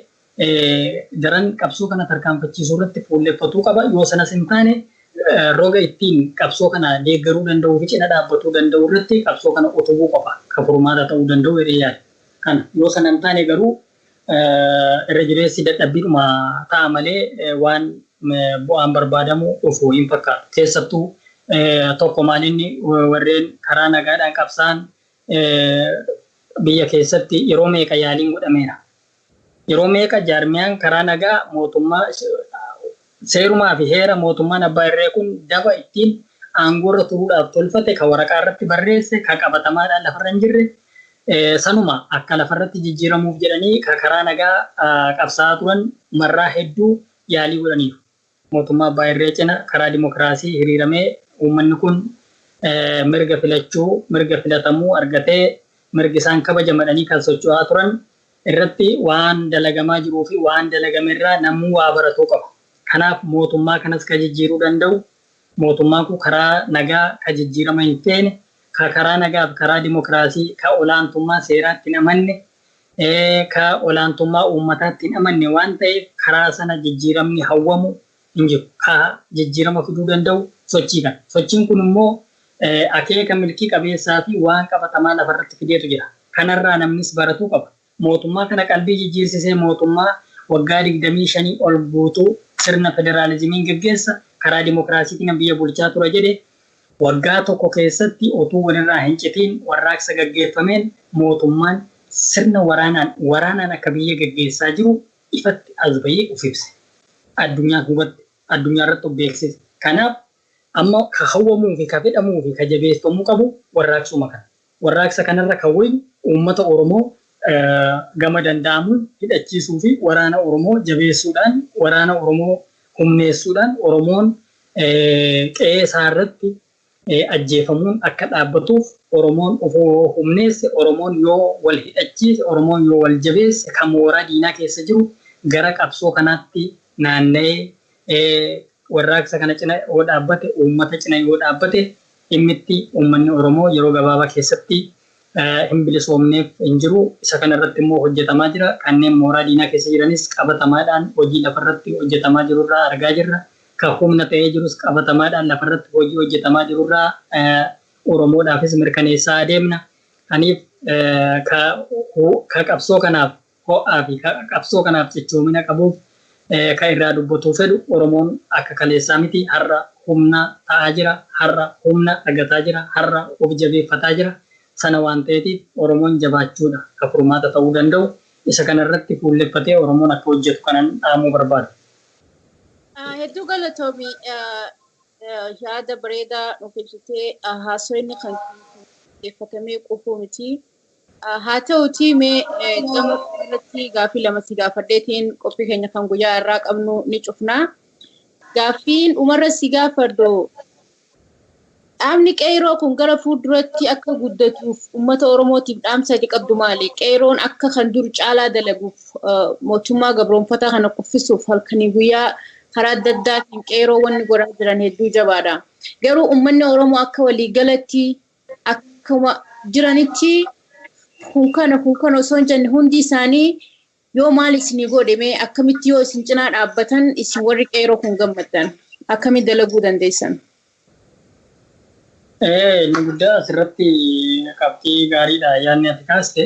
C: daran qabsoo kana tarkaanfachiisuu irratti fuulleffatuu qaba. Yoo sanas hin taane roga ittiin qabsoo kana deeggaruu danda'uu fi cina dhaabbatuu danda'u irratti qabsoo kana utubuu qofa kan furmaata ta'uu danda'u jedhee yaada. Kana yoo sana hin taane garuu irra jireessi dadhabbiidhuma ta'a malee waan bu'aan barbaadamu dhufu hin fakkaatu. Keessattuu Tokko maalinni warreen karaa nagaadhaan qabsaan biyya keessatti yeroo meeqa yaaliin godhameera. Yeroo meeqa jaarmiyaan karaa nagaa mootummaa seerumaa fi heera mootummaan abbaa irree kun daba ittiin aangoorra turuudhaaf tolfate ka waraqaa irratti barreesse ka qabatamaadhaan lafarra hin jirre sanuma akka lafarratti jijjiiramuuf jedhanii ka karaa nagaa qabsaa'aa turan marraa hedduu yaalii godhaniiru. Mootummaa abbaa irree cina karaa dimokiraasii hiriiramee uummanni kun mirga filachuu, mirga filatamuu argatee mirgi isaan kabajamadhanii kan socho'aa turan irratti waan dalagamaa jiruu fi waan dalagamerraa namuu waa baratuu qaba. Kanaaf mootummaa kanas ka jijjiiruu danda'u mootummaan kun karaa nagaa ka jijjiirama hin feene, ka karaa nagaa fi karaa dimokiraasii ka olaantummaa seeraatti hin amanne, ka olaantummaa uummataatti hin amanne waan ta'eef karaa sana jijjiiramni hawwamu hin jiru. Ka jijjiirama fiduu danda'u sochii kana. Sochiin kun immoo akeeka milkii qabeessaa fi waan qabatamaa lafarratti fideetu jira. Kanarraa namnis baratuu qaba. Mootummaa kana qalbii jijjiirsisee mootummaa waggaa 25 ol guutuu sirna federaalizimiin geggeessa karaa dimokiraasiitiin biyya bulchaa tura jedhe waggaa tokko keessatti otuu walirraa hin citiin warraaqsa gaggeeffameen mootummaan sirna waraanaan akka biyya gaggeessaa jiru ifatti as bahee of ibse. Addunyaan hubatte, addunyaa irratti of beeksise. Kanaaf amma ka hawwamuu fi ka fedhamuu fi ka jabeeffamuu qabu warraaqsuma kana. Warraaqsa kanarra kan wayyu uummata Oromoo gama danda'amuun hidhachiisuu fi waraana Oromoo jabeessuudhaan waraana Oromoo humneessuudhaan Oromoon qe'ee isaa irratti ajjeefamuun akka dhaabbatuuf Oromoon of humneesse, Oromoon yoo wal hidhachiise, Oromoon yoo wal jabeesse kan mooraa diinaa keessa jiru gara qabsoo kanaatti naanna'ee warraaqsa kana cina yoo dhaabbate, uummata cina yoo dhaabbate dhimmitti uummanni Oromoo yeroo gabaabaa keessatti hin bilisoomneef hin jiru. Isa kanarratti immoo hojjetamaa jira. Kanneen mooraa diinaa keessa jiranis qabatamaadhaan hojii lafarratti hojjetamaa jirurraa argaa jirra. Kan humna ta'ee jirus qabatamaadhaan lafarratti hojii hojjetamaa jirurraa Oromoodhaafis mirkaneessaa adeemna. Kaniif ka qabsoo kanaaf ho'aa fi qabsoo kanaaf cichoomina qabuuf ka irraa dubbatuu fedhu Oromoon akka kaleessaa miti har'a humna ta'aa jira, har'a humna argataa jira, har'a of jabeeffataa jira. Sana waan ta'eetiif Oromoon jabaachuudha ka furmaata ta'uu danda'u. Isa kanarratti fuulleffatee Oromoon akka hojjetu kanan dhaamuu barbaada.
B: Hedduu galatoomi, yaada bareedaa nuuf ibsitee. Haasofni kan xiyyeeffatamee qofuu miti. Haa ta'utii mee gama irratti gaaffii lama si gaafadheetiin qophii keenya kan guyyaa irraa qabnu ni cufna. Gaaffiin dhumarra si gaafadhu, dhaabni qeeroo kun gara fuulduratti akka guddatuuf uummata Oromootiif dhaamsa ati qabdu maali? Qeeroon akka kan dur caalaa dalaguuf, mootummaa gabroonfataa kana kuffisuuf halkanii guyyaa karaa adda addaatiin qeeroo wanni godhaa jiran hedduu jabaadha. Garuu uummanni Oromoo akka waliigalatti akkuma jiranitti kun kana kun kana osoo hin jenne hundi isaanii yoo maal isinii godhe, mee akkamitti yoo isin cinaa dhaabbatan isin warri qeeroo kun gammaddan, akkamitti dalaguu dandeessan?
C: Inni guddaa asirratti qabxii gaariidha yaadni ati kaaste.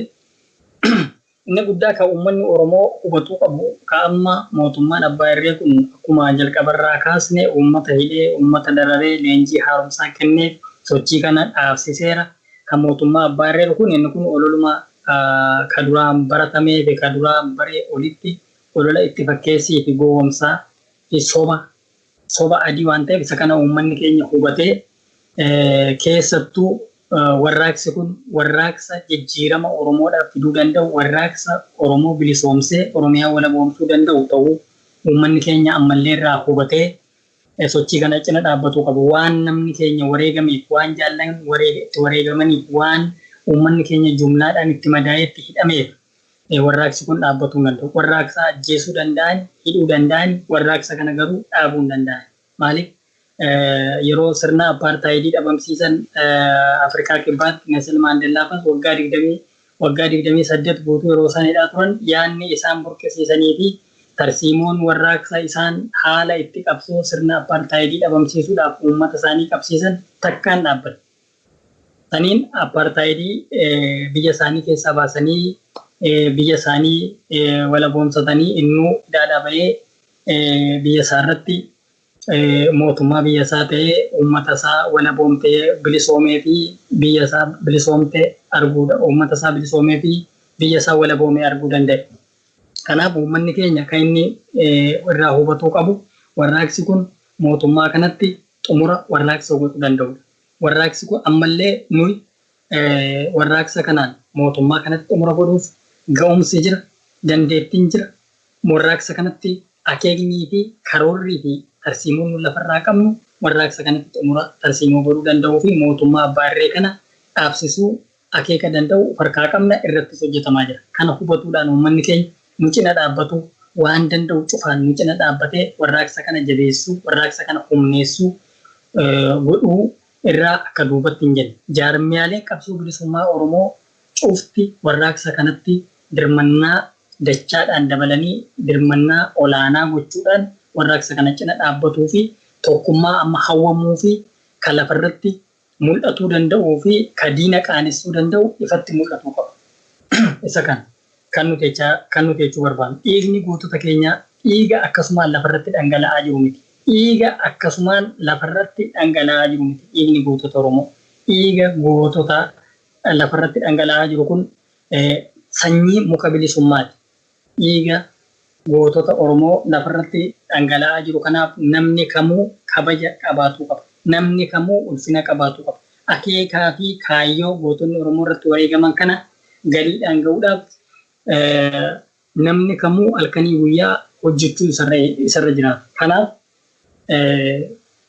C: Inni guddaa kan uummanni Oromoo hubatuu qabu ka amma mootummaan abbaa irree kun akkuma jalqabarraa kaasne uummata hidhee, uummata dararee, leenjii haaromsaa kennee sochii kana dhaabsiseera. Kan mootummaa abbaa irree kun inni kun ololuma ka duraan baratamee fi ka duraan baree olitti olola itti fakkeessii fi gowwomsaa fi soba adii waan ta'eef isa kana uummanni keenya hubatee keessattuu warraaqsi kun warraaqsa jijjiirama Oromoodhaaf fiduu danda'u, warraaqsa Oromoo bilisoomsee Oromiyaa walaboomsuu danda'u ta'uu uummanni keenya ammallee irraa hubatee sochii kana cina dhaabbatuu qabu. Waan namni keenya wareegameef, waan jaallan itti wareegamaniif, waan uummanni keenya jumlaadhaan itti madaa'ee itti hidhameef warraaqsi kun dhaabbatuu hin danda'u. Warraaqsa ajjeesuu danda'an, hidhuu danda'an, warraaqsa kana garuu dhaabuu hin danda'an. Maaliif? Yeroo sirna apartaayidii dhabamsiisan Afrikaa Kibbaatti Nelson Maandeellaa fas waggaa 28 guutuu yeroo isaan hidhaa turan yaadni isaan burqisiisanii fi tarsiimoon warraaqsa isaan haala itti qabsoo sirna apartaayidii dhabamsiisuudhaaf uummata isaanii qabsiisan takkaan dhaabbate. Saniin apartaayidii biyya isaanii keessaa baasanii biyya isaanii walaboomsatanii innuu hidhaadhaa bahee biyya isaa irratti mootummaa biyya isaa ta'ee uummata isaa walaboomtee bilisoomee fi biyya isaa bilisoomtee arguudha. Uummata isaa bilisoomee fi biyya isaa walaboomee arguu danda'e. Kanaaf uummanni keenya kan inni irraa hubatuu qabu warraaqsi kun mootummaa kanatti xumura warraaqsa godhuu danda'udha. Warraaqsi kun ammallee nuyi warraaqsa kanaan mootummaa kanatti xumura godhuuf ga'umsi jira, dandeettiin jira. Warraaqsa kanatti akeeknii fi karoorrii fi tarsiimoon nu lafarraa qabnu warraaqsa kanatti xumura tarsiimoo godhuu danda'uu fi mootummaa abbaa irree kana dhaabsisuu akeeka danda'u harkaa qabna irrattis hojjetamaa jira. Kana hubatuudhaan uummanni keenya nu cina dhaabbatu waan danda'u cufaan nu cina dhaabbatee warraaqsa kana jabeessuu, warraaqsa kana humneessuu godhuu irraa akka duubatti hin jenne. Jaarmiyaaleen qabsoo bilisummaa Oromoo cufti warraaqsa kanatti dirmannaa dachaadhaan dabalanii dirmannaa olaanaa gochuudhaan warraaqsa kana cina dhaabbatuu fi tokkummaa amma hawwamuu fi kan lafarratti mul'atuu danda'uu fi kan diina qaanessuu danda'u ifatti mul'atuu qaba. Isa kana kan nuti jechuu barbaannu. Dhiigni gootota keenyaa dhiiga akkasumaan lafarratti dhangala'aa jiru miti. Dhiiga akkasumaan lafarratti dhangala'aa jiru miti. Dhiigni gootota Oromoo. Dhiiga gootota lafarratti dhangala'aa jiru kun sanyii muka bilisummaati. Dhiiga gootota Oromoo lafarratti dhangala'aa jiru kanaaf namni kamuu kabaja qabaatuu qaba. Namni kamuu ulfina qabaatuu qaba. Akeekaa fi kaayyoo gootonni Oromoo irratti wareegaman kana galiidhaan ga'uudhaaf namni kamuu halkanii guyyaa hojjechuu isarra jiraata. Kanaaf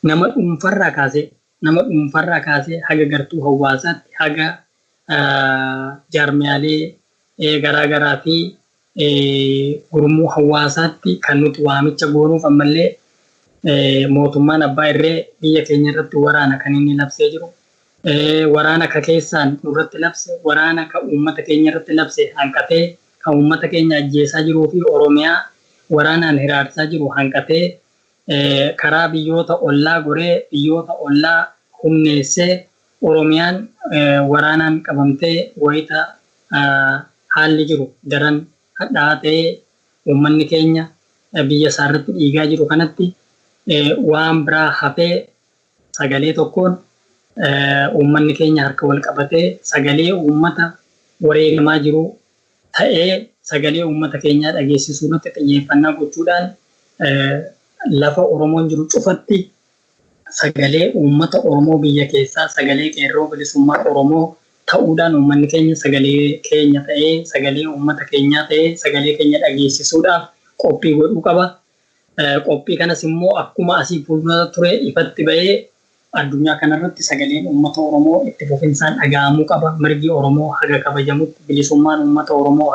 C: nama dhuunfarraa kaasee haga gartuu hawaasaatti haga jaarmiyaalee garaagaraa fi gurmuu hawaasaatti kan nuti waamicha goonuuf ammallee mootummaan abbaa irree biyya keenya irratti waraana kan inni labsee jiru. Waraana ka keessaan nurratti labse, waraana ka uummata keenya irratti labse hanqatee kan uummata keenya ajjeesaa jiruu fi Oromiyaa waraanaan hiraarsaa jiru hanqatee karaa biyyoota ollaa goree biyyoota ollaa humneessee Oromiyaan waraanaan qabamtee wayita haalli jiru daran hadhaa'aa ta'ee uummanni keenya biyya isaa irratti dhiigaa jiru kanatti waan biraa hafee sagalee tokkoon uummanni keenya harka wal qabatee sagalee uummata wareegamaa jiru ta'ee sagalee uummata keenyaa dhageessisuu irratti xiyyeeffannaa gochuudhaan lafa Oromoon jiru cufatti sagalee uummata Oromoo biyya keessaa sagalee qeerroo bilisummaa Oromoo ta'uudhaan uummanni keenya sagalee keenya ta'ee sagalee uummata keenyaa ta'ee sagalee keenya dhageessisuudhaaf qophii godhuu qaba. Qophii kanas immoo akkuma asii fuuldura ture ifatti bahee addunyaa kanarratti sagaleen uummata Oromoo itti fufinsaan dhaga'amuu qaba. Mirgi Oromoo haga kabajamutti, bilisummaan uummata Oromoo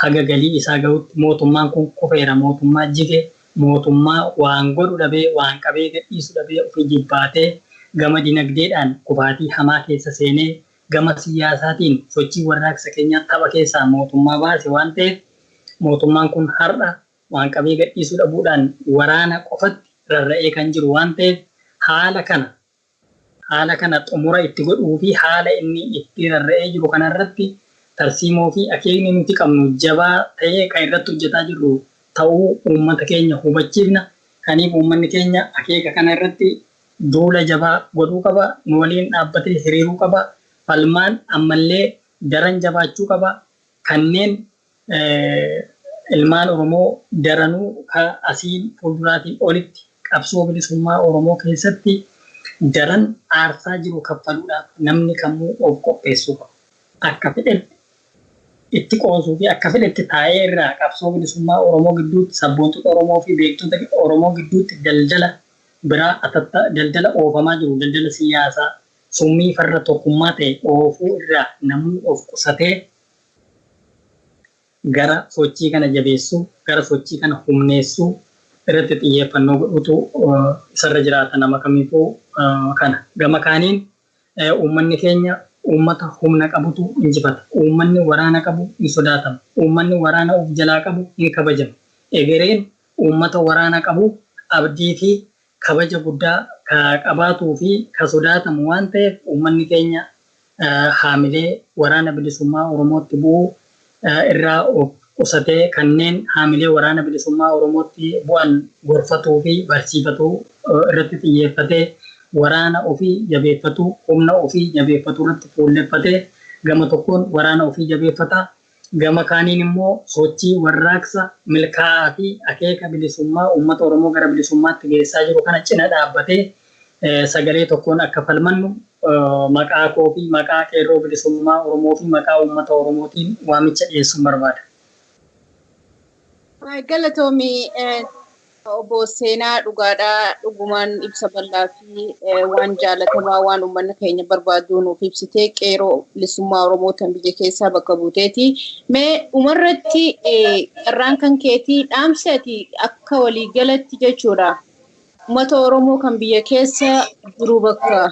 C: haga galii isaa gahutti mootummaan kun kufeera, mootummaa jige, mootummaa waan godhu dhabee, waan qabee gadhiisu dhabee ofii jibbaatee gama dinagdeedhaan kufaatii hamaa keessa seenee gama siyaasaatiin sochii warraaqsa keenyaa tapha keessaa mootummaa baase waan ta'eef mootummaan kun har'a waan qabee gadhiisuu dhabuudhaan waraana qofatti rarra'ee kan jiru waan ta'eef haala kana xumura itti godhuu fi haala inni itti rarra'ee jiru kanarratti tarsiimoo fi akeekni nuti qabnu jabaa ta'ee kan irratti hojjetaa jirru ta'uu uummata keenya hubachiifna. Kaniif uummanni keenya akeeka kana irratti duula jabaa godhuu qaba. Nu waliin dhaabbatee hiriiruu qaba. Falmaan ammallee daran jabaachuu qaba. Kanneen ilmaan Oromoo daranuu asiin fuulduraatiin olitti qabsoo bilisummaa Oromoo keessatti daran aarsaa jiru kaffaluudhaaf namni kamuu of qopheessuu qaba. Akka fedhetti itti qoosuu fi akka fedhetti taa'ee irraa qabsoo bilisummaa Oromoo gidduutti sabboontota Oromoo fi beektota Oromoo gidduutti daldala biraa daldala oofamaa jiru daldala siyaasaa summii farra tokkummaa ta'e oofuu irraa namuu of qusatee gara sochii kana jabeessuu, gara sochii kana humneessuu irratti xiyyeeffannoo godhutu isarra jiraata nama kamiifuu kana. Gama kaaniin uummanni keenya uummata humna qabutu injifata. Uummanni waraana qabu hin sodaatamu. Uummanni waraana of jalaa qabu hin kabajamu. Egereen uummata waraana qabu abdii fi kabaja guddaa ka qabaatuu fi ka sodaatamu waan ta'eef uummanni keenya haamilee waraana bilisummaa Oromootti bu'uu irraa of qusatee kanneen haamilee waraana bilisummaa Oromootti bu'an gorfatuu fi barsiifatuu irratti xiyyeeffatee, waraana ofii jabeeffatuu, humna ofii jabeeffatuu irratti fuulleffatee, gama tokkoon waraana ofii jabeeffata, gama kaaniin immoo sochii warraaqsa milkaa'aa fi akeeka bilisummaa uummata Oromoo gara bilisummaatti geessaa jiru kana cina dhaabbatee sagalee tokkoon akka falmannu maqaa koo fi maqaa qeerroo bilisummaa Oromoo fi maqaa uummata Oromootiin waamicha dhiyeessuun barbaada.
B: Galatoomi, obbo Seenaa. Dhugaadhaa, dhugumaan ibsa bal'aa fi waan jaalatamaa, waan uummanni keenya barbaadu nuuf ibsitee, qeerroo bilisummaa Oromoo tan biyya keessaa bakka buuteeti. Mee dhumarratti carraan kan keetii, dhaamsi ati akka waliigalatti jechuudha, uummata Oromoo kan biyya keessa jiru bakka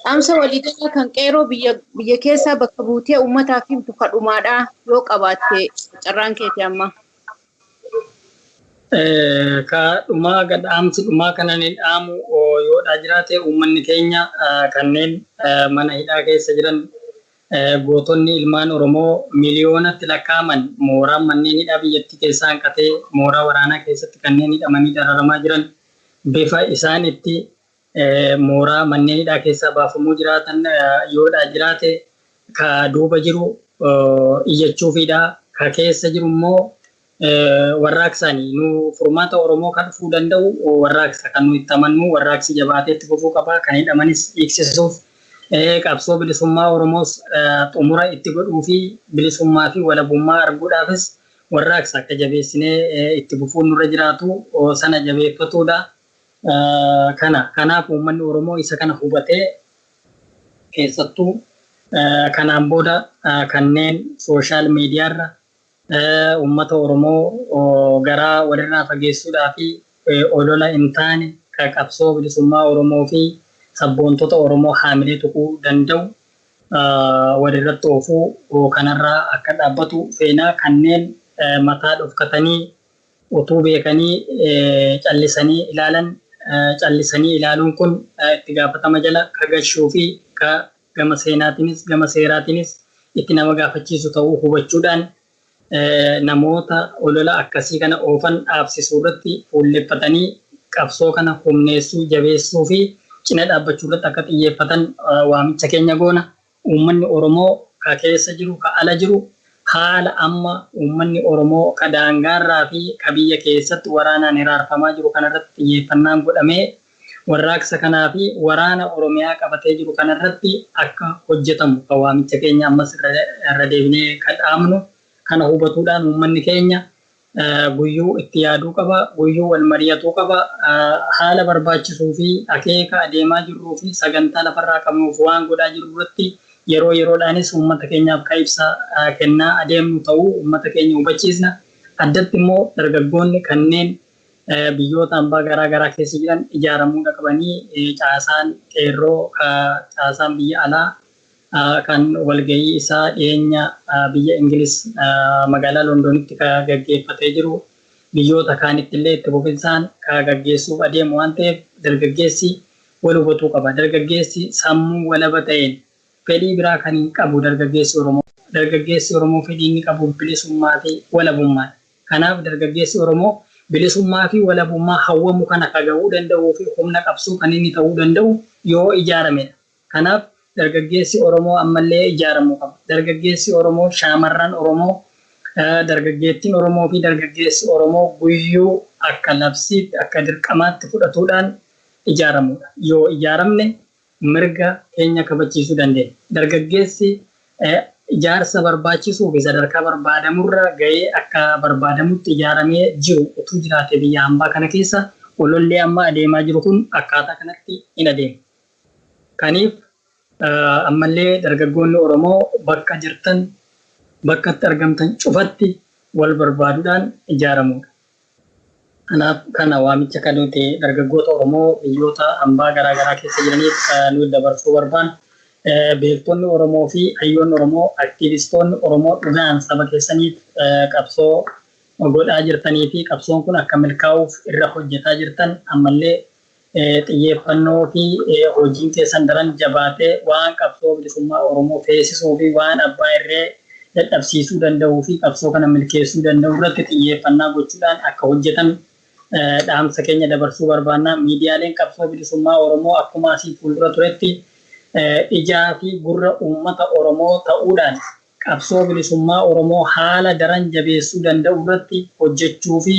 B: dhaamsa waliigalaa kan qeerroo biyya keessaa bakka buutee uummataaf himtu kadhumaadhaa yoo qabaatte, carraan keeti amma.
C: Ka dhumaa, dhaamsi dhumaa kana ni dhaamu yoodhaa jiraate, uummanni keenya kanneen mana hidhaa keessa jiran, gootonni ilmaan Oromoo miliyoonatti lakkaa'aman, mooraan manneen hidhaa biyyattii keessaa hanqatee mooraa waraanaa keessatti kanneen hidhamanii dararamaa jiran, bifa isaan itti mooraa manneen hidhaa keessaa baafamuu jiraatan yoodhaa jiraate, ka duuba jiru iyyachuufidha. Ka keessa jiru immoo warraaqsaani. Nu furmaata Oromoo kan dhufuu danda'u warraaqsa kan nu itti amannu, warraaqsi jabaatee itti fufuu qaba. Kan hidhamanis hiiksisuuf, qabsoo bilisummaa Oromoos xumura itti godhuu fi bilisummaa fi walabummaa arguudhaafis warraaqsa akka jabeessinee itti fufuun nurra jiraatu sana jabeeffatuudha. Kana kanaaf uummanni Oromoo isa kana hubatee, keessattuu kanaan booda kanneen social mediarra uummata Oromoo garaa walirraa fageessuudhaa fi olola hin taane kan qabsoo bilisummaa Oromoo fi sabboontota Oromoo haamilee tuquu danda'u walirratti oofuu kanarraa akka dhaabbatu feenaa. Kanneen mataa dhofkatanii utuu beekanii callisanii ilaalan, callisanii ilaaluun kun itti gaafatama jala ka gashuu fi ka gama seenaatiinis gama seeraatiinis itti nama gaafachiisu ta'uu hubachuudhaan, namoota olola akkasii kana oofan dhaabsisuu irratti fuulleffatanii qabsoo kana humneessuu, jabeessuu fi cina dhaabbachuu irratti akka xiyyeeffatan waamicha keenya goona. Uummanni Oromoo ka keessa jiru, ka ala jiru, haala amma uummanni Oromoo ka daangaarraa fi ka biyya keessatti waraanaan hiraarfamaa jiru kanarratti xiyyeeffannaan godhamee warraaqsa kanaa fi waraana Oromiyaa qabatee jiru kanarratti akka hojjetamu kan waamicha keenya ammas irra deebinee kan dhaamnu. Kana hubatuudhaan uummanni keenya guyyuu itti yaaduu qaba, guyyuu wal mari'atuu qaba, haala barbaachisuu fi akeeka adeemaa jirruu fi sagantaa lafarraa qabnuuf waan godhaa jirru irratti yeroo yeroodhaanis uummata keenyaaf ka ibsa kennaa adeemnu ta'uu uummata keenya hubachiisna. Addatti immoo dargaggoonni kanneen biyyoota hambaa garaa garaa keessa jiran ijaaramuu qabanii, caasaan qeerroo, caasaan biyya alaa kan walgahii isaa dhiyeenya biyya Ingilis magaalaa Londonitti ka gaggeeffatee jiru, biyyoota kaanitti illee itti fufinsaan ka gaggeessuuf adeemu waan ta'eef, dargaggeessi wal hubatuu qaba. Dargaggeessi sammuu walaba ta'een fedhii biraa kan hin qabu dargaggeessi Oromoo. Dargaggeessi Oromoo fedhii inni qabu bilisummaa fi walabummaadha. Kanaaf dargaggeessi Oromoo bilisummaa fi walabummaa hawwamu kana ka gahuu danda'uu fi humna qabsoo kan inni ta'uu danda'u yoo ijaaramedha. Kanaaf dargaggeessi Oromoo ammallee ijaaramuu qaba. Dargaggeessi Oromoo, shaamarran Oromoo, dargaggeettiin Oromoo fi dargaggeessi Oromoo guyyuu akka labsiitti, akka dirqamaatti fudhatuudhaan ijaaramudha. Yoo ijaaramne mirga keenya kabachiisuu dandeenya. Dargaggeessi ijaarsa barbaachisuu fi sadarkaa barbaadamurra gahee akka barbaadamutti ijaaramee jiru utuu jiraate, biyya hambaa kana keessa olollee amma adeemaa jiru kun akkaataa kanatti hin adeemu. Kaniif ammallee dargaggoonni Oromoo bakka jirtan, bakka itti argamtan cufatti wal barbaaduudhaan ijaaramudha. Kanaaf kana waamicha kan nuti dargaggoota Oromoo biyyoota hambaa garaa garaa keessa jiraniif nuti dabarsuu barbaannu. Beektonni Oromoo fi hayyoonni Oromoo, aktiivistoonni Oromoo dhugaan saba keessaniif qabsoo godhaa jirtanii fi qabsoon kun akka milkaa'uuf irra hojjetaa jirtan, ammallee Xiyyeeffannoo fi hojiin keessan daran jabaatee waan qabsoo bilisummaa Oromoo feesisuu fi waan abbaa irree dadhabsiisuu danda'uu fi qabsoo kana milkeessuu danda'u irratti xiyyeeffannaa gochuudhaan akka hojjetan dhaamsa keenya dabarsuu barbaanna. Miidiyaaleen qabsoo bilisummaa Oromoo akkuma asii fuuldura turetti ijaa fi gurra uummata Oromoo ta'uudhaan qabsoo bilisummaa Oromoo haala daran jabeessuu danda'u irratti hojjechuu fi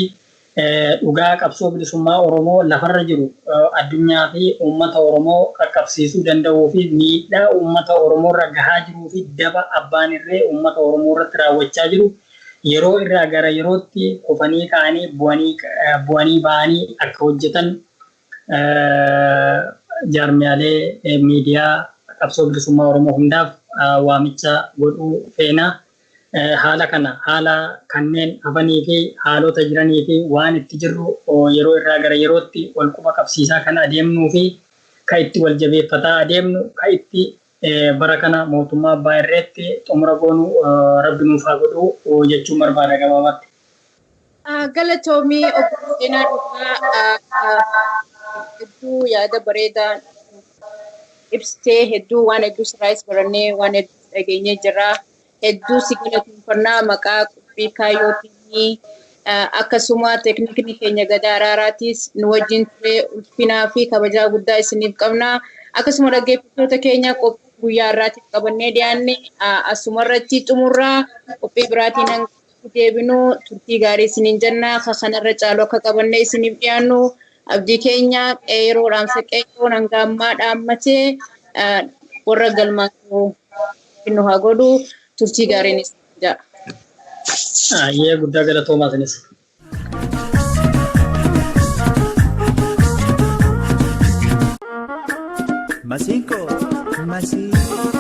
C: dhugaa qabsoo bilisummaa Oromoo lafarra jiru addunyaa fi uummata Oromoo qaqqabsiisuu danda'uu fi miidhaa uummata Oromoo irra gahaa jiruu fi daba abbaan irree uummata Oromoo irratti raawwachaa jiru yeroo irraa gara yerootti kufanii ka'anii bu'anii ba'anii akka hojjetan jaarmiyaalee miidiyaa qabsoo bilisummaa Oromoo hundaaf waamicha godhuu feena. Haala kana, haala kanneen hafanii fi haalota jiranii fi waan itti jirru yeroo irraa gara yerootti wal quba qabsiisaa kan adeemnuu fi kan itti wal jabeeffataa adeemnu, kan itti bara kana mootummaa abbaa irreetti xumura goonu rabbi nuuf haa godhu jechuun barbaada gabaabatti.
B: Galatoomii obbo Seenaa Dhugaa, hedduu yaada bareedaa ibsitee, hedduu waan hedduu sirraayis barannee waan hedduu dhageenyee jirra. Hedduu si galateeffannaa maqaa qophii kaayyootiin. Akkasuma teeknikni keenya Gadaa Araaraatis nu wajjin ture, ulfinaa fi kabajaa guddaa isiniif qabna. Akkasuma dhaggeeffattoota keenya, qophii guyyaa har'aatiif qabannee dhiyaanne asumarratti xumurraa. Qophii biraatiin hanga deebinu turtii gaarii isiniin jenna. Kanarra caalu akka qabannee isiniif dhiyaannu abdii keenya. Qeeroo dhaamsa qeeroon hanga ammaa dhaammatee warra galmaan nu haa godhu. Turtii gaariin isin jedha.
C: Ayyee, guddaa galatoomaa isinis.
A: Masinko, masinko.